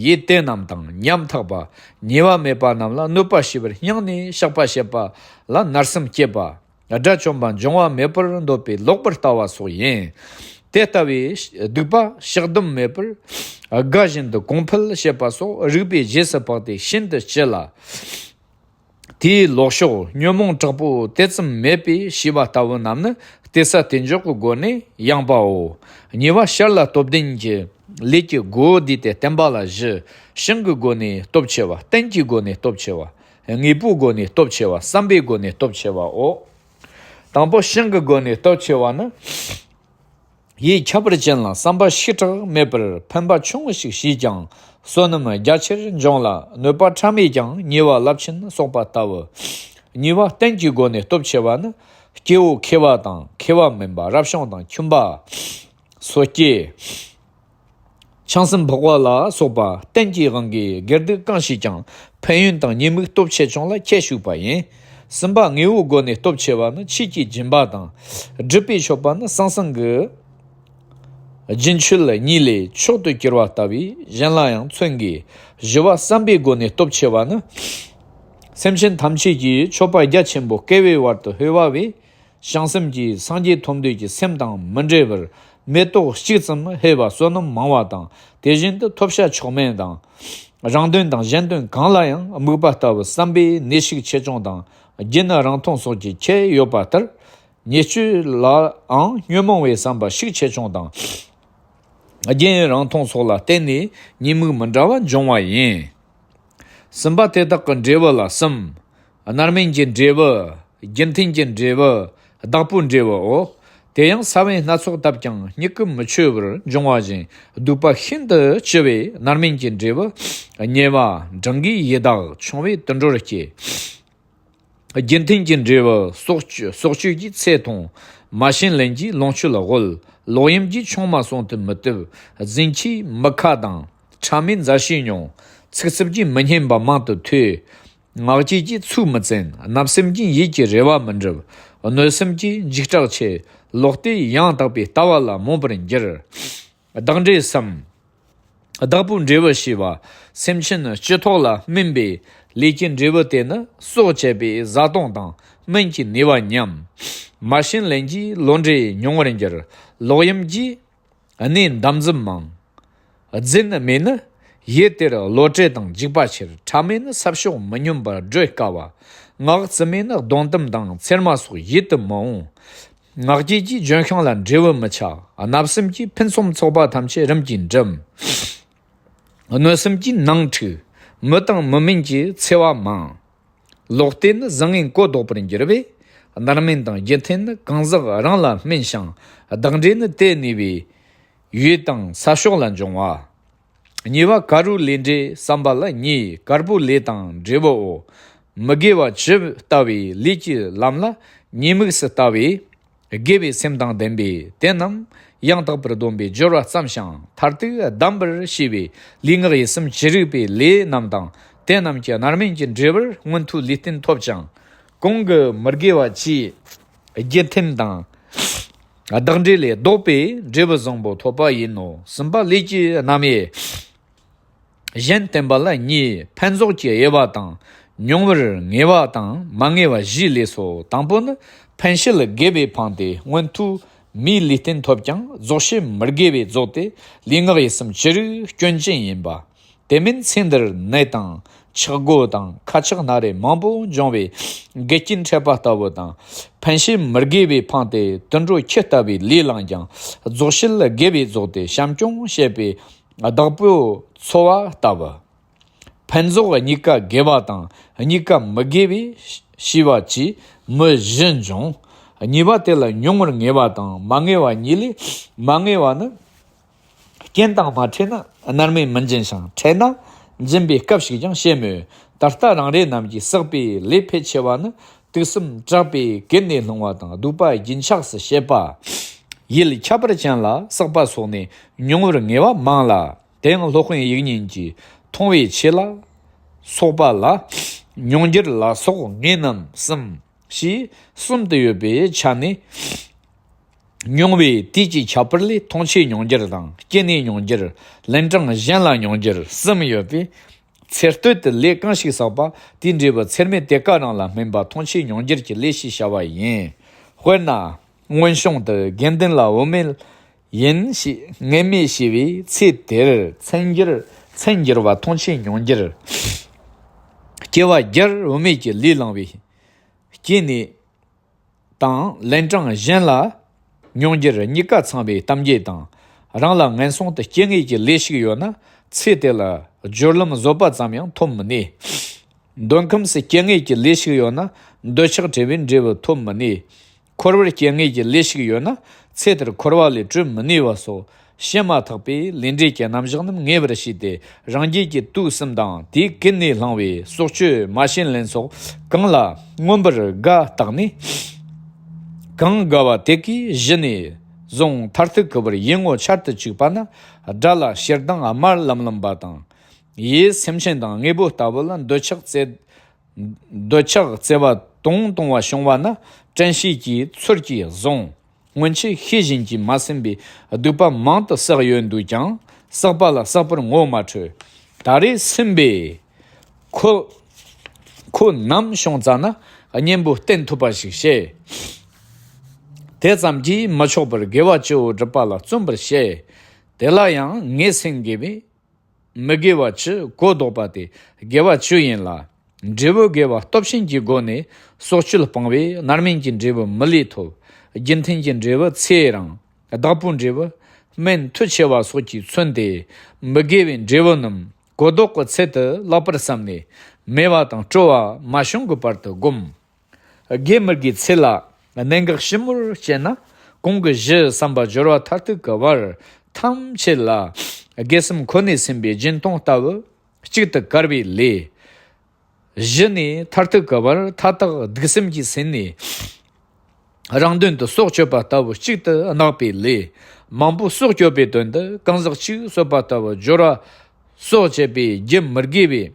ཡུལ་དེ་རྣམས་དང་ཉམ་ཐག་པ། ཉེས་པ་མེད་པ་རྣམས་ལ་གནོད་པ་བྱས་པར་སྙིང་ནས་བཤགས་པ་བྱེད་པ་ལ་ནར་སེམས་བསྐྱེད་པ། དགྲ་བཅོམ་པ་འབྱུང་བ་མེད་པར་འདོད་པའི་ལོག་པར་ལྟ་བ་སོགས་ཡིན། དེ་ལྟ་བུའི་སྡིག་པ་བཤགས་སྡོམ་མེད་པར་དགའ་བཞིན་དུ་གོང་འཕེལ་བྱེད་པ་སོགས་རིགས་པས་རྗེས་སུ་དཔག་སྟེ་ཤིན་ཏུ་ལྕི་ལ། དེའི་ལོག་ཕྱོགས་ཉོན་མོངས་དྲག་པོ་དེ་ཙམ་མེད་པའི་ཤེས་པ་ལྟ་བུ་རྣམས་ནི་དེ་ས་དེ་འཇོག་གི་སྒོ་ནས་ཡངས་པའོ། གཉིས་པ་ཕྱར་ལ་སྟོབས་ལྡན་གྱི་ལས་ཀྱི་སྒོ་བསྡུས་ཏེ་བསྟན་པ་ལ་བཞི། བྱིང་གི་སྒོ་ནས་སྟོབས་ཆེ་བ། བརྟན་གྱི་སྒོ་ནས་སྟོབས་ཆེ་བ། དངོས་པོའི་སྒོ་ནས་སྟོབས་ཆེ་བ། བསམ་པའི་སྒོ་ནས་སྟོབས་ཆེ་བའོ། དང་པོ་བྱིང་གི་སྒོ་ནས་སྟོབས་ཆེ་བ་ནི། ཡིད་ཁྱད་པར་ཅན་ལ་བསམ་པ་ཤིག་དྲག་མེད་པར་ཕན་པ་ཆུང་ངུ་ཞིག་བྱས་ཀྱང་བསོད་ནམས་རྒྱ་ཆེར་འབྱུང་ལ་གནོད་པ་ཕྲ་མས་ཀྱང་ཉེས་པ་རླབས་ཆེན་གསོག་པ་ལྟ་བུ། གཉིས་པ་བརྟན་གྱི་སྒོ་ནས་སྟོབས་ཆེ་བ་ནི། སྐྱེ་བོ་མཁས་པ་དང་མཁས་པ་མིན་པ་རབ་བྱུང་དང་ཁྱིམ་པ། སོ་སྐྱེ། ཆང་སྲིན་ཕོ་བ་ལ་སོགས་པ་གཏན་གྱི་དབང་གིས་དགེ་སྡིག་གང་བྱས་ཀྱང་ཕན་ཡོན་དང་ཉེས་དམིགས་སྟོབས་ཆེ་ཆུང་ལ་ཁྱད་ཞུགས་པ་ཡིན། གསུམ་པ་དངོས་པོའི་སྒོ་ནས་སྟོབས་ཆེ་བ་ནི་ཆོས་ཀྱི་སྦྱིན་པ་དང་། སྒྲུབ་པའི་མཆོད་པ་ནི་ཟང་ཟིང་གི་རྒྱུན་མཆོད་གཉིས་ལས་མཆོག་ཏུ་གྱུར་པ་ལྟ་བུས་གཞན་ལ་ཡང་མཚོན་དགོས། བཞི་པ་བསམ་པའི་སྒོ་ནས་སྟོབས་ཆེ་བ་ནི། སེམས་ཅན་ཐམས་ཅད་ཀྱི་མཆོད་པ་རྒྱ་ཆེན་པོ་བསྐལ་པའི་བར་དུ་འཕེལ་བ་བས། བྱང་སེམས་ཀྱིས་སངས་རྒྱས་ཐོབ་འདོད་ཀྱི་སེམས་དང་མི་འབྲལ་བར་མེ་ཏོག་གཅིག་ཙམ་ཕུལ་བ་བསོད་ནམས་མང་བ་དང་། དེ་བཞིན་དུ་ཐོབ་བྱ་མཆོག་དམན་དང་། རང་དོན་དང་གཞན་དོན་གང་ལ་ཡང་དམིགས་པ་ལྟ་བུ་བསམ་པའི་ནུས་ཤུགས་ཆེ་ཆུང་དང་རྒྱུད་ན་རང་མཐོང་སོགས་ཀྱི་ཁྱད་ཡོད་པ་ལྟར། ཉེས་སྤྱོད་ལའང་ཉོན་མོངས་པའི་བསམ་པ་ཤུགས་ཆེ་ཆུང་དང་། རྒྱུན་རང་མཐོང་སོགས་ལ་བརྟེན་ནས་ཉེས་དམིགས་མི་འདྲ་བ་འབྱུང་བ་ཡིན། གསུམ་པ་དེ་དག་གི་འབྲས་བུ་ལ་གསུམ། རྣམ་སྨིན་གྱི་འབྲས་བུ། རྒྱུ་མཐུན་གྱི་འབྲས་བུ། བདག་པོའི་འབྲས་བུའོ། དེ་ཡང་ས་བོན་སྣ་ཚོགས་བཏབ་ཀྱང་མྱུ་གུ་མི་ཆོད་པར་འབྱུང་བ་བཞིན་སྡིག་པ་ཤིན་ཏུ་ལྕི་བས་རྣམ་སྨིན་གྱི་འབྲས་བུ། དམྱལ་བ། འབྲིང་གིས་ཡི་དྭགས། ཆུང་བས་དུད་འགྲོར་སྐྱེ། རྒྱུ་མཐུན་གྱི་འབྲས་བུ། སྲོག་གཅོད་སྲོག་གཅོད་ཀྱིས་ཚེ་ཐུང་། མ་བྱིན་ལེན་གྱིས་ལོངས་སྤྱོད་དབུལ། ལོག་གཡེམ་གྱིས་ཆུང་མ་བསྲུང་དུ་མི་བཏུབ། རྫུན་གྱིས་མི་ཁ་གདངས། ཕྲ་མས་མཛའ་བཤེས་ཉུང་། ཚིག་རྩུབ་ཀྱིས་མི་སྙན་པ་མང་དུ་ཐོས། ངག་བཅད་ཀྱིས་ཚིག་མི་བཙན། བརྣབ་སེམས་ཀྱིས་ཡིད་ཀྱི་རེ་བ་མི་འགྲུབ། གནོད་སེམས་ཀྱིས་འཇིགས་སྐྲག་ཆེ། ལོག་ལྟས་ཡང་དག་པའི་ལྟ་བ་ལ་རྨོངས་པར་འགྱུར། བདག་འདྲེ་སམ། བདག་པོའི་འབྲས་བུ་ཞེས་པ། སེམས་ཅན་སྤྱི་ཐོག་ལ་སྨིན་པའི་ལས་ཀྱི་འབྲས་བུ་དེ་ནི་སྲོག་བཅད་པའི་བཟའ་བཏུང་དང་སྨན་གྱི་ནུས་པ་ཉམས། མར་ཤན་ལན་གྱིས་ལོ་འབྲས་ཉུང་བར་འགྱུར། ལོག་གཡེམ་གྱིས་གནས་འདམ་རྫུན་མང་། རྫུན་མེད་ནི་ཡུལ་དེར་བློ་བྲེལ་དང་འཇིགས་པ་ཆེར། ཕྲ་མེན་ནི་ས་ཕྱོགས་མི་སྙོམས་པར་བགྲོད་དཀའ་བ། ངག་རྩུབ་མེད་ནི་སྡོང་དུམ་དང་ཚེར་མ་སོགས་ཡིད་དུ་མི་འོང་། ངག་བཅད་ཀྱིས་ལྗོན་ཤིང་ལ་འབྲས་བུ་མི་འཆའ། བརྣབ་སེམས་ཀྱིས་ཕུན་སུམ་ཚོགས་པ་ཐམས་ཅད་རིམ་གྱིས་འགྲིམ། གནོད་སེམས་ཀྱིས་ནང་འཁྲུག། མི་དང་མི་མིན་གྱི་འཚེ་བ་མང་། ལོག་ལྟས་ནི་བཟང་ངན་གོ་ལྡོག་པར་འགྱུར་བས། རྣམ་སྨིན་དང་རྒྱུ་མཐུན་ནི་གང་ཟག་རང་ལ་སྨིན་ཞིང་། བདག་འདྲེ་ནི་དེ་གནས་པའི་ཡུལ་དང་ས་ཕྱོགས་ལ་འབྱུང་བ། གཉིས་པ་དཀར་པོའི་ལས་འབྲས་བསམ་པ་ལ་གཉིས། དཀར་པོའི་ལས་དང་འབྲས་བུའོ། མི་དགེ་བ་ཇི་ལྟ་བུའི་ལས་ཀྱི་ལམ་ལ་ཉེས་དམིགས་སུ་ལྟ་བའི་དགེ་བའི་སེམས་དང་ལྡན་པས། དེ་རྣམས་ཡང་དག་པར་སྡོམ་པའི་སྦྱོར་བ་བརྩམས་ཤིང་མཐར་ཐུག་བསྡམ་པར་བྱས་པའི་ལུས་ངག་ཡིད་གསུམ་ཅི་རིགས་པའི་ལས་རྣམས་དང་། དེ་རྣམས་ཀྱི་རྣམ་སྨིན་གྱི་འབྲས་བུར་མངོན་མཐོའི་ལུས་རྟེན་ཐོབ་ཅིང་། གོང་གི་མི་དགེ་བ་བཅས་རྒྱུ་མཐུན་དང་། བདག་འདྲེ་ལས་ལྡོག་པའི་འབྲས་བུ་བཟང་པོ་ཐོབ་པ་ཡིན་ནོ། གསུམ་པ་ལས་ཀྱི་རྣམ་དབྱེ། གཞན་བསྟེན་པ་ལ་གཉིས། ཕན་ཚོགས་ཀྱི་དབྱེ་བ་དང་། མྱོང་བར་ངེས་པ་དང་མ་ངེས་པ་བཞིའི་ལས་སོ། དང་པོ་ནི་ཕན་བྱེད་དགེ་བས་འཕངས་ཏེ་མངོན་མཐོའི་མིའི་ལུས་རྟེན་ཐོབ་ཀྱང་། རྫོགས་བྱེད་མི་དགེ་བས་རྫོགས་ཏེ་ལུས་ངག་ཡིད་གསུམ་ཅི་རིགས་སྐྱོན་ཅན་ཡིན་པ། དེ་མིན་ཚེ་འདིར་ནད་དང་ཆག་སྒོ་དང་ཁ་ཆག་སྣ་རལ་མང་པོ་འབྱུང་བའི་འགལ་རྐྱེན་འཕྲད་པ་ལྟ་བུ་དང་། ཕན་བྱེད་མི་དགེ་བས་འཕངས་ཏེ་དུད་འགྲོ་ཁྱི་ལྟ་བུའི་ལུས་བླངས་ཀྱང་། རྫོགས་བྱེད་དགེ་བས་རྫོགས་ཏེ་བྱམས་སྐྱོང་བྱེད་པའི་བདག་པོས་འཚོ་བ་ལྟ་བུ། ཕན་ཚོགས་གཉིས་ཀ་དགེ་བ་དང་གཉིས་ཀ་མི་དགེ་བས་བྱས་པ་བཅས་མི་བཞི་འབྱུང་། གཉིས་པ་དེ་ལ་མྱོང་བར་ངེས་པ་དང་མ་ངེས་པ་གཉིས་ལས། མ་ངེས་པ་ནི། རྐྱེན་དང་མ་འཕྲད་ན་རྣམ་སྨིན་མི་འབྱིན་ཞིང་། འཕྲད་ན་འབྱིན་པའི་སྐབས་ཤིག་ཀྱང་བྱེད་མོད། ད་ལྟ་རང་རེ་རྣམས་ཀྱིས་བསགས་པའི་ལས་ཕལ་ཆེ་བ་ནི་དུག་གསུམ་དྲེགས་པས་ཀུན་ནས་བསླང་བ་དང་། གདུག་པ་རྒྱུན་ཆགས་སུ་བྱེད་པ། ཡིད་ཁྱད་པར་ཅན་ལ་བསགས་པ་སོགས་ནས་མྱོང་བར་ངེས་པ་མང་ལ། དེ་ཡང་སློབ་དཔོན་དབྱིག་གཉེན་གྱིས་མཐོང་བའི་ཆོས་ལ་སོགས་པ་ལ་མྱོང་འགྱུར་ལ་སོགས་ངེས་རྣམ་གསུམ་ཞེས་གསུམ་དུ་ཡོད་པའི་ཆ་ནས། མྱོང་བའི་དུས་ཀྱི་ཁྱད་པར་ལས་མཐོང་ཆོས་མྱོང་འགྱུར་དང་སྐྱེ་གནས་མྱོང་འགྱུར། ལན་གྲངས་གཞན་ལ་མྱོང་འགྱུར་གསུམ་ཡོད་པས། ཚེ་སྟོད་དུ་ལས་གང་ཞིག་བསགས་པ་དེའི་འབྲས་བུ་ཚེ་སྨད་དེ་ཀ་རང་ལ་སྨིན་པ་མཐོང་ཆོས་མྱོང་འགྱུར་གྱི་ལས་ཞེས་བྱ་བ་ཡིན། དཔེར་ན། སྔོན་བྱུང་དུ་དགེ་འདུན་ལ་བུད་མེད་ཡིན་ཞེས་ངན་སྨྲས་བྱས་པའི་ཚེ་དེར་མཚན་འགྱུར་མཚན་འགྱུར་བ་མཐོང་ཆོས་མྱོང་འགྱུར། སྐྱེ་བ་བརྒྱར་བུད་མེད་ཀྱི་ལུས་བླངས་པའི་སྐྱེ་གནས། དང་ལན་གྲངས་གཞན་ལ་མྱོང་འགྱུར་གཉིས་ཀ་ཚང་བའི་གཏམ་རྒྱུད་དང་། རང་ལ་ངན་སོང་དུ་སྐྱེ་ངེས་ཀྱི་ལས་ཤིག་ཡོད་ན་ཚེ་དེ་ལ་སྦྱོར་ལམ་བཟོད་པ་ཙམ་ཡང་ཐོབ་མི་ནུས། འདོད་ཁམས་སུ་སྐྱེ་ངེས་ཀྱི་ལས་ཤིག་ཡོད་ན་འདོད་ཆགས་བྲལ་བའི་འབྲས་བུ་ཐོབ་མི་ནུས། འཁོར་བར་སྐྱེ་ངེས་ཀྱི་ལས་ཤིག་ཡོད་ན་ཚེ་དེར་འཁོར་བ་ལས་གྲོལ་མི་ནུས་པ་སོགས། བྱེད་མ་ཐག་པའི་ལས་འབྲས་ཀྱི་རྣམ་གཞག་རྣམས་ངེས་པར་བྱས་ཏེ་རང་རྒྱུད་ཀྱི་དུག་གསུམ་དང་དེས་ཀུན་ནས་བསླངས་པའི་སྲོག་གཅོད་མ་བྱིན་ལེན་སོགས་གང་ལ་མངོན་པར་དགའ་བཏགས་ནས། གང་དགའ་བ་དེ་གའི་གཞི་ནས་བཟུང་མཐར་ཐུག་གི་བར་ཡིད་ངོ་ཆར་དུ་བཅུག་པ་ན་དགྲ་ལ་ཞེ་སྡང་དམར་ལམ་ལམ་པ་དང་། ཡུལ་སེམས་ཅན་དང་དངོས་པོ་ལྟ་བུ་ལ་འདོད་ཆགས་བཙལ། འདོད་ཆགས་བརྩེ་བ་དུང་དུང་བ་བྱུང་བ་ན་དྲན་ཤེས་ཀྱིས་ཚུར་གྱིས་བཟུང་། སྔོན་ཆད་ཤེས་བཞིན་གྱིས་མ་ཟིན་པའི་སྡིག་པ་མང་དུ་བསགས་ཡོད་འདུག་ཀྱང་བསགས་པ་ལ་བསགས་པར་ངོ་མ་འཕྲོད། ད་རེས་ཟིན་པས་ཁོ་ཁོ་ནམ་བྱུང་ཙ་ན་གཉེན་པོ་བསྟེན་ཐུབ་པ་ཞིག་བྱེད། དེ་ཙམ་གྱིས་མི་ཆོག་པར་དགེ་བ་བཅུ་བོ་སྒྲུབ་པ་ལ་བརྩོན་པར་བྱེད། དེ་ལ་ཡང་ངེས་ཟིན་དགོས་པས། མི་དགེ་བ་བཅུ་གོ་ལྡོག་པ་དེ་དགེ་བ་བཅུ་ཡིན་ལ། འབྲས་བུ་དགེ་བ་སྟོབས་ཆེན་གྱི་སྒོ་ནས་སྲོག་གཅོད་སྤངས་པས་རྣམ་སྨིན་གྱི་འབྲས་བུ་མི་ལུས་ཐོབ། རྒྱུ་མཐུན་གྱི་འབྲས་བུ་ཚེ་རིང་། བདག་པོའི་འབྲས་བུ་སྨན་མཐུ་ཆེ་བ་སོགས་ཀྱིས་མཚོན་ཏེ། མི་དགེ་བའི་འབྲས་བུ་རྣམས་གོ་ལྡོག་གི་ཚུལ་དུ་ལེགས་པར་བསམས་ནས་མེད་པ་དང་སྤྲོ་བ་མ་བྱུང་གི་བར་དུ་བསྒོམ། དགེ་མི་དགེའི་ཚེ་ལ་གནད་འགག་ཞིབ་མོར་དཔྱད་ན། གོང་གི་གཞི་བསམ་པ་སྦྱོར་བ་མཐར་ཐུག་གི་བར་ཐམས་ཅད་ལ་དགེ་གསུམ་ཁོ་ནས་ཟིན་པའི་སྦྱིན་གཏོང་ལྟ་བུ་གཅིག་ཏུ་དཀར་བའི་ལས། གཞི་ནས་མཐར་ཐུག་གི་བར་མཐའ་དག་སྡིག་གསུམ་གྱིས་ཟིན་ནས། རང་དོན་དུ་སྲོག་གཅོད་པ་ལྟ་བུ་གཅིག་ཏུ་བརྣག་པའི་ལས། མང་པོ་སྲོག་གཅོད་པའི་དོན་དུ་གང་ཟག་གཅིག་གསོད་པ་ལྟ་བུ་སྦྱོར་བ། སྲོག་བཅད་པའི་རྒྱུ་མི་དགེ་བའི་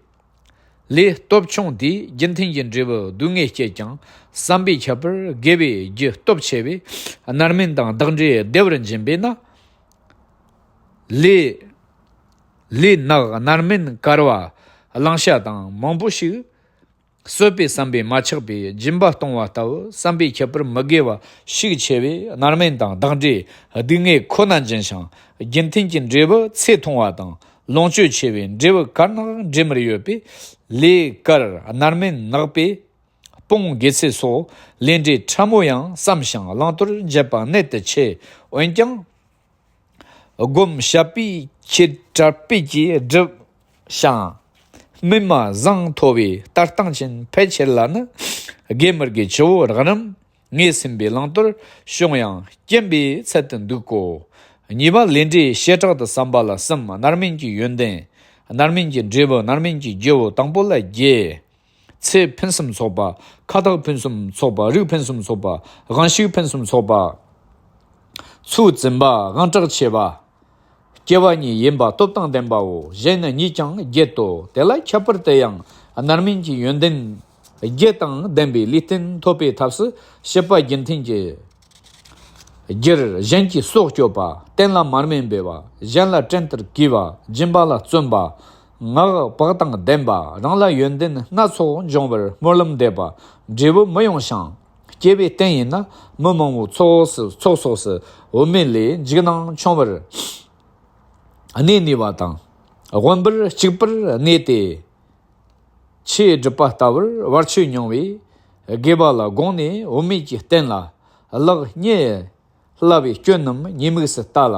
ལས་སྟོབས་ཆུང་དེས་རྒྱུ་མཐུན་གྱི་འབྲས་བུ་སྡུག་བསྔལ་སྐྱེད་ཀྱང་བསམ་པས་ཁྱབ་པར་དགེ་བའི་རྒྱུ་སྟོབས་ཆེ་བས་རྣམ་སྨིན་དང་བདག་འབྲས་བདེ་བར་འབྱིན་པས་ན། ལས་ལས་ནག་རྣམ་སྨིན་དཀར་བ་གླང་ཤ་དང་མང་པོ་ཞིག་གསོད་པའི་བསམ་པས་མ་ཆགས་པས་སྦྱིན་པ་གཏོང་བ་ལྟ་བུ་བསམ་པས་ཁྱབ་པར་མི་དགེ་བ་ཤུགས་ཆེ་བས་རྣམ་སྨིན་དང་བདག་འབྲས་སྡུག་བསྔལ་ཁོ་ན་འབྱིན་ཞིང་རྒྱུ་མཐུན་གྱི་འབྲས་བུ་ཚེ་ཐུང་བ་དང་ལོངས་སྤྱོད་ཆེ་བས་འབྲས་བུ་གར་ནག་འབྲས་མར་ཡོད་པས། ལས་དཀར་རྣམ་སྨིན་ནག་པས་སྤོང་དགེ་ཚུལ་སོགས་ལས་འབྲས་ཕྲ་མོ་ཡང་བསམ་ཞིང་བླང་དོར་འབྱེད་པ་གནད་དུ་ཆེ། འོན་ཀྱང་སྒོམ་བྱ་བའི་ཆེད་གྲྭ་པས་ཀྱིས་བསྒྲུབས་ཤིང་སྨིན་མ་བཟང་མཐོ་བའི་ལྟ་སྟངས་ཅན་ཕལ་ཆེར་ལ་ནི་དགེ་མི་དགེ་ཆུ་བོ་རགས་རིམ་ངོས་ཟིན་པའི་བླང་དོར་བྱུང་ཡང་རྐྱེན་པས་ཚད་དུ་འདུག་གོ། གཉིས་པ་ལས་འབྲས་བྱེ་བྲག་ཏུ་བསམ་པ་ལ་གསུམ། རྣམ་སྨིན་གྱི་ཡོན་ཏན། རྣམ་སྨིན་གྱི་འབྲས་བུ། རྣམ་སྨིན་གྱི་རྒྱུ་བོ། དང་པོ་ལ་རྒྱས། ཚེ་ཕུན་སུམ་ཚོགས་པ། ཁ་དོག་ཕུན་སུམ་ཚོགས་པ། རིགས་ཕུན་སུམ་ཚོགས་པ། དབང་ཕྱུག་ཕུན་སུམ་ཚོགས་པ། ཚུལ་འཛིན་པ། དབང་དྲག་ཆེ་བ། སྐྱེ་བ་གཉིས་ཡིན་པ་སྟོབས་དང་ལྡན་པའོ། གཞན་ནི་གཉིས་ཀྱང་བརྒྱད་དོ། དེ་ལ་ཁྱད་པར་དུ་ཡང་རྣམ་སྨིན་གྱི་ཡོན་ཏན་བརྒྱད་དང་ལྡན་པའི་ལུས་རྟེན་ཐོབ་པའི་ཐབས་སུ་སྐྱེས་པ་རྒྱུ་མཐུན་གྱི་རྒྱུར་གཞན་གྱི་སྲོག་གཅོད་པ། བསྟན་ལ་མར་མེ་འབུལ་བ། གཞན་ལ་བྲན་ལྟར་གུས་པ། སྦྱིན་པ་ལ་བརྩོན་པ། སྔགས་བག་དང་ལྡན་པ། རང་ལ་ཡོན་ཏན་སྣ་ཚོགས་འབྱུང་བར་སྨོན་ལམ་འདེབས་པ། འབྲས་བུ་མི་ཡོང་ཞིང་སྐྱེ་བའི་རྟེན་ཡིན་ན་མི་མང་པོ་ཚོགས་སུ་ཚོགས་སོགས་སུ་འོ་མའི་ལས་འཇིགས་སྣང་ཆུང་བར་གནས་ནུས་པ་དང་། དབེན་པར་གཅིག་པར་གནས་ཏེ། ཆོས་སྒྲུབ་པ་ལྟ་བུར་བར་ཆད་མྱོང་བས་དགེ་བ་ལ་དགོངས་ནས་འོ་མའི་གི་རྟེན་ལ་ལག་བསྙལ་སླ་བའི་སྐྱོན་རྣམས་ཉེས་དམིགས་སུ་བལྟ་ལ།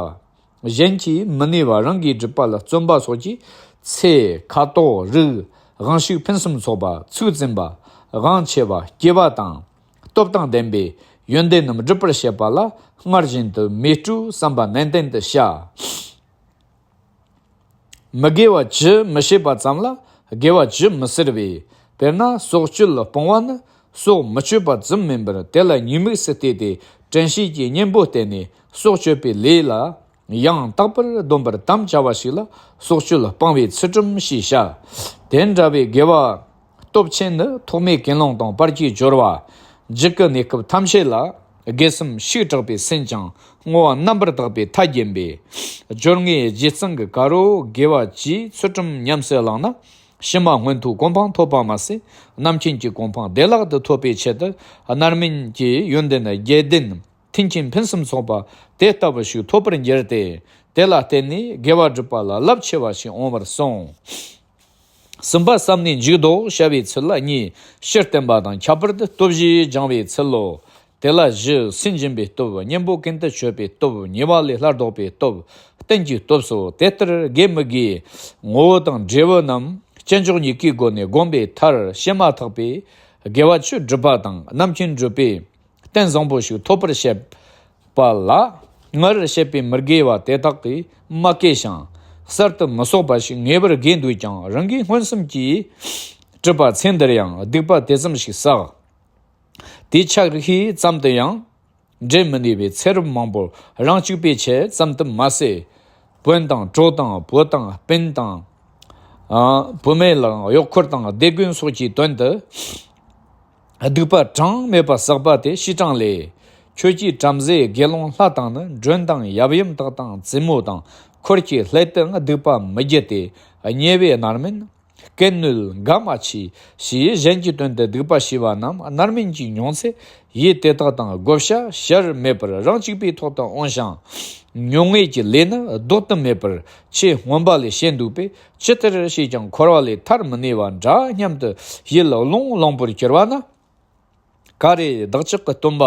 གཞན་གྱིས་མི་ནུས་པ་རང་གིས་སྒྲུབ་པ་ལ་བརྩོན་པ་སོགས་ཀྱིས་ཚེ་ཁ་དོག་རིགས་དབང་ཕྱུག་ཕུན་སུམ་ཚོགས་པ། ཚུལ་འཛིན་པ། དབང་ཆེ་བ། སྐྱེས་པ་དང་སྟོབས་དང་ལྡན་པའི་ཡོན་ཏན་རྣམས་སྒྲུབ་པར་བྱེད་པ་ལ་སྔར་བཞིན་དུ་མེ་སྤྲུལ་བསམ་པ་ནན་ཏན་དུ་བྱ། མི་དགེ་བ་ཅི་མི་བྱེད་པ་ཙམ་ལ་དགེ་བ་ཅི་མི་ཟེར་བས། དཔེར་ན་སྲོག་གཅོད་ལ་སྤོང་བ་ནི་སྲོག་མི་གཅོད་པ་ཙམ་མིན་པར་དེ་ལ་ཉེས་དམིགས་སུ་བལྟས་ཏེ་དྲན་ཤེས་ཀྱི་གཉེན་པོ་བསྟེན་ནས་སྲོག་གཅོད་པའི་ལས་ལ་ཡང་དག་པར་སྡོམ་པར་དམ་བཅའ་བ་ཞིག་ལ་སྲོག་གཅོད་ལ་སྤང་བའི་ཚུལ་ཁྲིམས་ཞེས་བྱ། དེ་འདྲ་བའི་དགེ་བ་སྟོབས་ཆེན་ནི་ཐོག་མའི་ཀུན་སློང་དང་བར་གྱི་སྦྱོར་བ། མཇུག་གི་གནས་སྐབས་ཐམས་ཅད་ལ་དགེ་གསུམ་ཞེས་གྲགས་པས་ཟིན་ཀྱང་བསྔོ་བ་རྣམ་པར་དག་པས་མཐའ་བརྒྱན་པས། སྦྱོར་དངོས་རྗེས་གཙང་གི་དཀར་པོ་དགེ་བ་བཅུའི་ཚུལ་ཁྲིམས་ཉམས་སུ་བླངས་ན་ཕྱི་མ་མངོན་མཐོའི་གོ་འཕང་ཐོབ་པ་མ་ཟད་རྣམ་མཁྱེན་གྱི་གོ་འཕང་བདེ་བླག་ཏུ་ཐོབ་པའི་ཆེད་དུ་རྣམ་སྨིན་གྱི་ཡོན་ཏན་བརྒྱད་ལྡན་མཐུན་རྐྱེན་ཕུན་སུམ་ཚོགས་པ་དེ་ལྟ་བུ་ཞིག་ཐོབ་པར་འགྱུར་ཏེ། དེ་ལ་བརྟེན་ནས་དགེ་བ་སྒྲུབ་པ་ལ་རླབས་ཆེ་བ་ཞིག་འོང་བར་གསུངས། གསུམ་པ་བསམ་ནས་འཇུག་ལྡོག་བྱ་བའི་ཚུལ་ལ་གཉིས། སྤྱིར་བསྟན་པ་དང་ཁྱད་པར་དུ་སྟོབས་བཞི་སྦྱང་བའི་ཚུལ་ལོ། དེ་ལ་བཞི། སུན་འབྱིན་པའི་སྟོབས། གཉེན་པོ་ཀུན་ཏུ་སྤྱོད་པའི་སྟོབས། ཉེ་བ་ལས་སླར་ལྡོག་པའི་སྟོབས། རྟེན་གྱི་སྟོབས་སོ། དེ་ལྟར་དགེ་མི་དགེའི་ངོ་བོ་དང་འབྲས་བུ་རྣམས་དཀྱིལ་འཇོག་གཉིས་ཀའི་སྒོ་ནས་བསྒོམས་པའི་མཐར་བྱེད་མ་ཐག་པའི་དགེ་བ་ཆོས་སྒྲུབ་པ་དང་རྣམ་མཁྱེན་སྒྲུབ་པའི་རྟེན་བཟང་པོ་ཞིག་ཐོབ་པར་བྱེད་པ་ལ། སྔར་བཤད་པའི་མི་དགེ་བ་དེ་དག་གིས་མ་གོས་ཤིང་། གསར་དུ་མི་གསོག་པ་ཞིག་ངེས་པར་དགོས་འདུག་ཀྱང་རང་གིས་མངོན་སུམ་གྱིས་གྲུབ་པ་ཚེ་འདིར་ཡང་སྡིག་པ་དེ་ཙམ་ཞིག་བསགས། དེའི་ཆ་ཤས་ཙམ་དུ་ཡང་འདྲེན་མི་ནུས་པའི་ཚེ་རབས་མང་པོར་རང་གཅིག་པའི་ཆེད་ཙམ་དུ་མ་ཟད། བོན་དང་གྲོ་དང་བོད་དང་སྤུན་དང་། ཨ། བུད་མེད་ལ་གཡོག་འཁོར་དང་སྡེ་དགོན་སོགས་ཀྱི་དོན་དུ། སྡིག་པ་གྲངས་མེད་པ་བསགས་པ་དེ་ཕྱིས་དྲངས་ལས། ཁྱོད་ཀྱིས་བྲམ་ཟེ་དགེ་སློང་ལྷ་དང་ནི་མགྲོན་དང་ཡབ་ཡུམ་དག་དང་བཙུན་མོ་དང་འཁོར་གྱི་སླད་དུ་སྡིག་པ་མི་བགྱི་སྟེ། དམྱལ་བའི་མནར་མེད་སྐད་སྣོད་འགའ་མ་མཆིས་ཞེས་གཞན་གྱི་དོན་དུ་སྡིག་པ་བྱས་པ་རྣམས་རྣམ་སྨིན་གྱིས་མྱོང་ཚེ། ཡུལ་དེ་དག་དང་བགོ་བཤའ་བྱར་མེད་པར་རང་གཅིག་པའི་ཐོག་ཏུ་འོང་ཞིང་། མྱོང་ངེས་ཀྱི་ལས་ནི་ལྡོག་ཏུ་མེད་པར་ཆེས་སྔོན་པ་ལས་བྱས་འདུག་པས། ཇི་ལྟར་བྱས་ཀྱང་འཁོར་བ་ལས་ཐར་མི་ནུས་པ་འདྲ་སྙམ་དུ་ཡིད་བློང་བློང་པོར་གྱུར་པ་ན། ཀ་རེ་བདག་ཅག་གི་སྟོན་པ་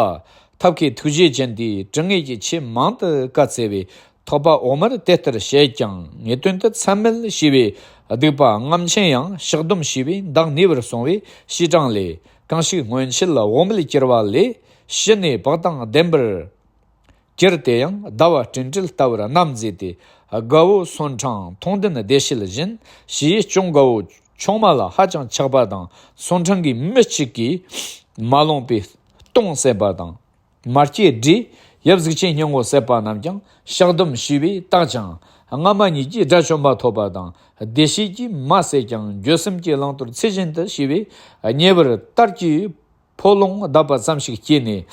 ཐབས་མཁས་ཐུགས་རྗེ་ཅན་དེས་དྲི་ངད་ཀྱི་ཆེས་མང་དུ་བཀའ་སྩལ་བའི་ཐེག་པ་འོག་མར་དེ་ལྟར་བཤད་ཀྱང་། ངེས་དོན་དུ་ཚད་མེད་བྱས་པའི་སྡིག་པ་རྔམ་ཆེན་ཡང་བཤགས་སྡོམ་བྱས་པས་འདག་ནུས་པར་གསུངས་པས། ཕྱིས་དྲངས་ལས། གང་ཞིག་སྔོན་ཆད་འོག་མིན་གྱུར་པ་ལས་ཕྱི་ནས་བག་དང་ལྡན་པར་གྱུར་ཏེ་ཡང་ཟླ་བ་སྤྲིན་བྲལ་ལྟ་བུར་རྣམ་མཛེས་ཏེ། དགའ་བོ་སོན་འཕྲང་མཐོང་ལྡན་བདེ་བྱེད་བཞིན་ཞེས་ཅུང་དགའ་བོ་ཆུང་མ་ལ་ཧ་ཅང་ཆགས་པ་དང་། སོན་འཕྲང་གི་མི་གཅིག་གིས་མ་ལོངས་པའི་སྟོང་ཟད་པ་དང་། མ་སྐྱེས་དགྲས་ ཡབ་གཟུགས་ཅན་སྙིང་པོ་ཟད་པ་རྣམས་ཀྱང་བཤགས་སྡོམ་ཞུས་པས་དག་ཅིང་། སྔ་མ་ཉིད་ཀྱིས་དགྲ་བཅོམ་པ་ཐོབ་པ་དང་བདེ་གཤེགས་ཀྱིས་མ་བསད་ཀྱང་འགྱོད་སེམས་ཀྱི་བླང་དོར་ཚུལ་བཞིན་དུ་ཞུས་པས། ཉེ་བར་དར་གྱི་ཕོ་ལོང་བརྡབས་པ་ཙམ་ཞིག་སྐྱེས་ནས།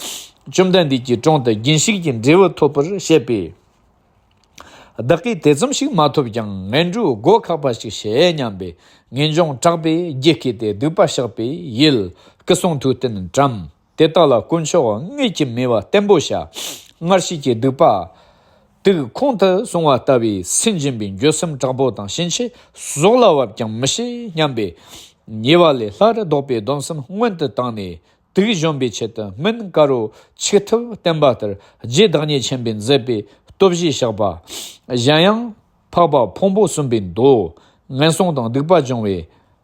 བཅོམ་ལྡན་འདས་ཀྱི་དྲུང་དུ་རྒྱུན་ཞུགས་ཀྱི་འབྲས་བུ་ཐོབ་པར་བཤད་པས། བདག་གིས་དེ་ཙམ་ཞིག་མ་ཐོབ་ཀྱང་ངན་འགྲོའི་སྒོ་ཁག་པ་ཞིག་བྱེད་སྙམ་པས། ངེས་འབྱུང་དྲག་པོས་རྒྱུད་བསྐུལ་ཏེ་སྡིག་པ་བཤགས་པའི་ཡུལ་སྐུ་གསུང་ཐུགས་རྟེན་བཀྲམ། དེ་དག་ལ་དཀོན་མཆོག་དངོས་ཀྱི་མོས་པ་བརྟན་པོ་བྱ། སྔར་བྱས་ཀྱི་སྡིག་པ་དུག་ཁོང་དུ་སོང་བ་ལྟ་བུའི་སེམས་འབྱིན་པའི་འགྱོད་སེམས་དྲག་པོ་དང་ཕྱིན་ཆད་ཟོག་ལ་བབ་ཀྱང་མི་བྱེད་སྙམ་པས། ཉེ་བ་ལས་སླར་ལྡོག་པའི་སྡོམ་གསུམ་སྔོན་དུ་བཏང་ནས། དུག་གཞོམ་པའི་ཆེད་དུ་སྨན་དཀར་པོ་ཆིག་ཐུབ་བསྟེན་པ་ལྟར། རྗེ་བདག་ཉིད་ཆེན་པོས་མཛད་པའི་སྟོབས་བཞིས་བཤགས་པ། གཞན་ཡང་འཕགས་པ་ཕུང་པོ་གསུམ་པའི་མདོ། ངན་སོང་དང་སྡིག་པ་སྦྱོང་བའི་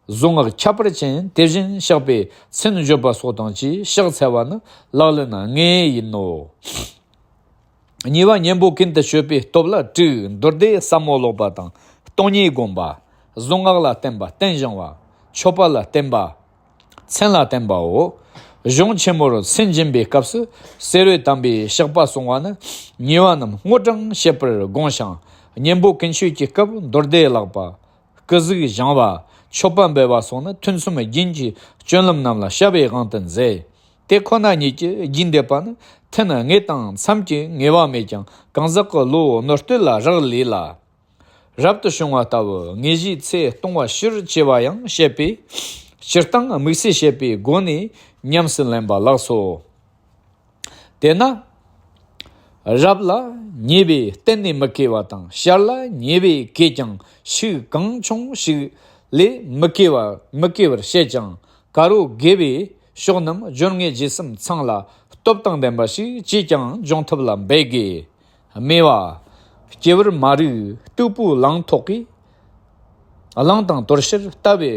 གཟུངས་སྔགས་ཁྱད་པར་ཅན་དེ་བཞིན་བཤགས་པའི་མཚན་བརྗོད་པ་སོགས་དང་བཅས་བཤགས་འཚལ་བ་ནི་ལག་ལེན་ལྔ་ཡིན་ནོ། གཉིས་པ་གཉེན་པོ་ཀུན་ཏུ་སྤྱོད་པའི་སྟོབས་ལ་དྲུག་མདོ་སྡེ་ཟབ་མོ་ཀློག་པ་དང་སྟོང་ཉིད་བསྒོམ་པ། གཟུངས་སྔགས་ལ་བརྟེན་པ་རྟེན་བཞེངས་པ། མཆོད་པ་ལ་བརྟེན་པ། མཚན་ལ་བརྟེན་པའོ། གཞུང་ཆེན་མོར་སེམས་འབྱིན་པའི་སྐབས་སུ་བསེ་རུའི་དམ་པའི་བཤགས་པ་གསུང་བ་ནི་ཉེ་བ་རྣམས་དངོས་དྲང་བཤད་པར་དགོངས་ཤིང་། གཉེན་པོ་ཀུན་སྤྱོད་ཀྱི་སྐབས་མདོ་སྡེ་བཀླག་པ། སྐུ་གཟུགས་བཞེངས་པ། མཆོད་པ་འབུལ་བ་སོགས་ནི་ཐུན་མཚམས་རྒྱུན་གྱི་སྤྱོད་ལམ་རྣམས་ལ་བྱ་བའི་དབང་དུ་མཛད། དེ་ཁོ་ན་ཉིད་ཀྱིས་རྒྱུན་འདེབས་པ་ནི་ཐུན་དངོས་དང་མཚམས་ཀྱི་ངེས་པ་མེད་ཀྱང་གང་ཟག་གི་བློ་ནོར་སྟོད་ལ་རག་ལས་ལ། རབ་ཏུ་བྱུང་བ་ལྟ་བུ་དངོས་གཞིའི་ཚེ་གཏོང་བ་ཕྱིར་བཅོས་པ་ཡང་བཤད་པས། སྤྱིར་བཏང་དམིགས་བསལ་བཤད་པའི་སྒོ་ནས་ཉམས་སུ་ལེན་པ་ལགས་སོ། དེས་ན། རབ་ལ་ཉེས་པས་གཏན་ནས་མི་གོས་པ་དང་། ཤར་ལ་ཉེས་པས་གོས་ཀྱང་ཤུགས་གང་ཆུང་ཞིག་ལས་མི་གོས་པ་མི་གོས་པར་བཤད་ཅིང་། དཀར་པོ་དགེ་བའི་ཕྱོགས་རྣམས་སྦྱོར་དངོས་རྗེས་གསུམ་ཚང་ལ་སྟོབས་དང་ལྡན་པ་ཞིག་ཅིས་ཀྱང་སྦྱོང་ཐབས་ལ་འབད་དགོས། སྨྲས་པ། སྐྱེ་བར་མ་རིག་སྟུག་པོའི་གླང་ཐོག་གིས། གླང་དང་དོར་ཕྱིར་ལྟ་བའི་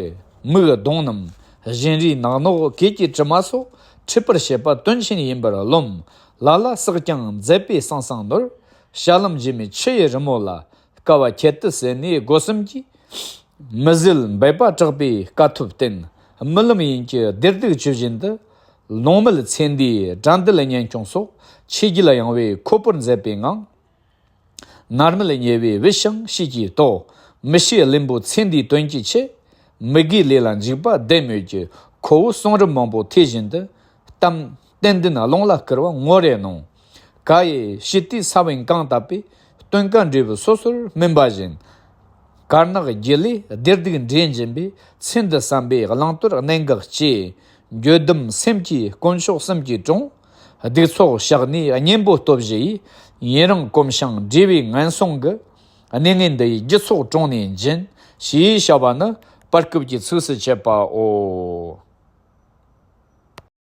མིག་གདོང་རྣམས། བཞིན་རས་ནག་ནོག་གོས་ཀྱི་དྲི་མ་སོགས་འཁྲུད་པར་བྱེད་པ་དོན་ཆེན་ཡིན་པར་རློམ། ལ་ལ་བསགས་ཀྱང་མཛད་པས་སང་སང་ནོར། ཞྭ་ལམ་འགྱེལ་མེད་ཆུ་ཡི་རི་མོ་ལ། དཀའ་བ་ཁྱད་དུ་བསད་ནས་སྒོ་གསུམ་གྱིས། མི་བཟོད་འབད་པ་དྲག་པོས་དཀའ་ཐུབ་བསྟེན། རྨི་ལམ་ཡིན་གྱི་བདེ་སྡུག་ཇི་བཞིན་དུ། ལོང་མེད་ཚེ་འདིའི་དགྲ་འདུལ་གཉེན་སྐྱོང་སོགས། ཆོས་བརྒྱུད་ཡངས་པས་ཁོ་བོར་མཛད་པའི་ངང་། མནར་མེད་ཉེ་བའི་བུད་ཤིང་ཤེས་ཀྱིས་རྟོགས། མི་ཤེས་བླུན་པོ་ཚེ་འདིའི་དོན་གྱི་ཆེད། མི་དགེའི་ལས་ལ་འཇུག་པ་བདེན་མོད་ཀྱི། ཁོ་བོའི་གསུང་རབ་མང་པོ་ཐོས་བཞིན་དུ། གཏམ་བསྟན་འདུན་ཀློང་ལ་བསྐུར་བ་ངོ་རེ་གནང་། ག་ཡེ་ཞི་བདེའི་ས་བོན་གང་བཏབ་པའི། སྟོན་ཀ་འབྲས་བུ་སོ་སོར་སྨིན་པ་བཞིན། དཀར་ནག་སྒྱུ་ལས་བདེ་སྡུག་འདྲེན་བཞིན་པའི། ཚེ་འདི་བསམ་པའི་བླང་དོར་གནད་འགག་ཅེས། འགྱོད་དམ་སེམས་ཀྱིས་དཀོན་མཆོག་གསུམ་གྱི་དྲུང་། སྡིག་ཚོགས་བཤགས་ནས་གཉེན་པོ་སྟོབས་བཞི་ཡིས། ཡུན་རིང་གོམས་ཤིང་བགྲེས་པའི་ངན་སོང་གི། གནས་ངན་འདི་ཡི་རྒྱུ་ཚོགས་དྲུངས་ནས་འབྱིན། ཞེས་བྱ་བ་ནི་བར་སྐབས་ཀྱི་ཚིགས་སུ་བཅད་པའོ།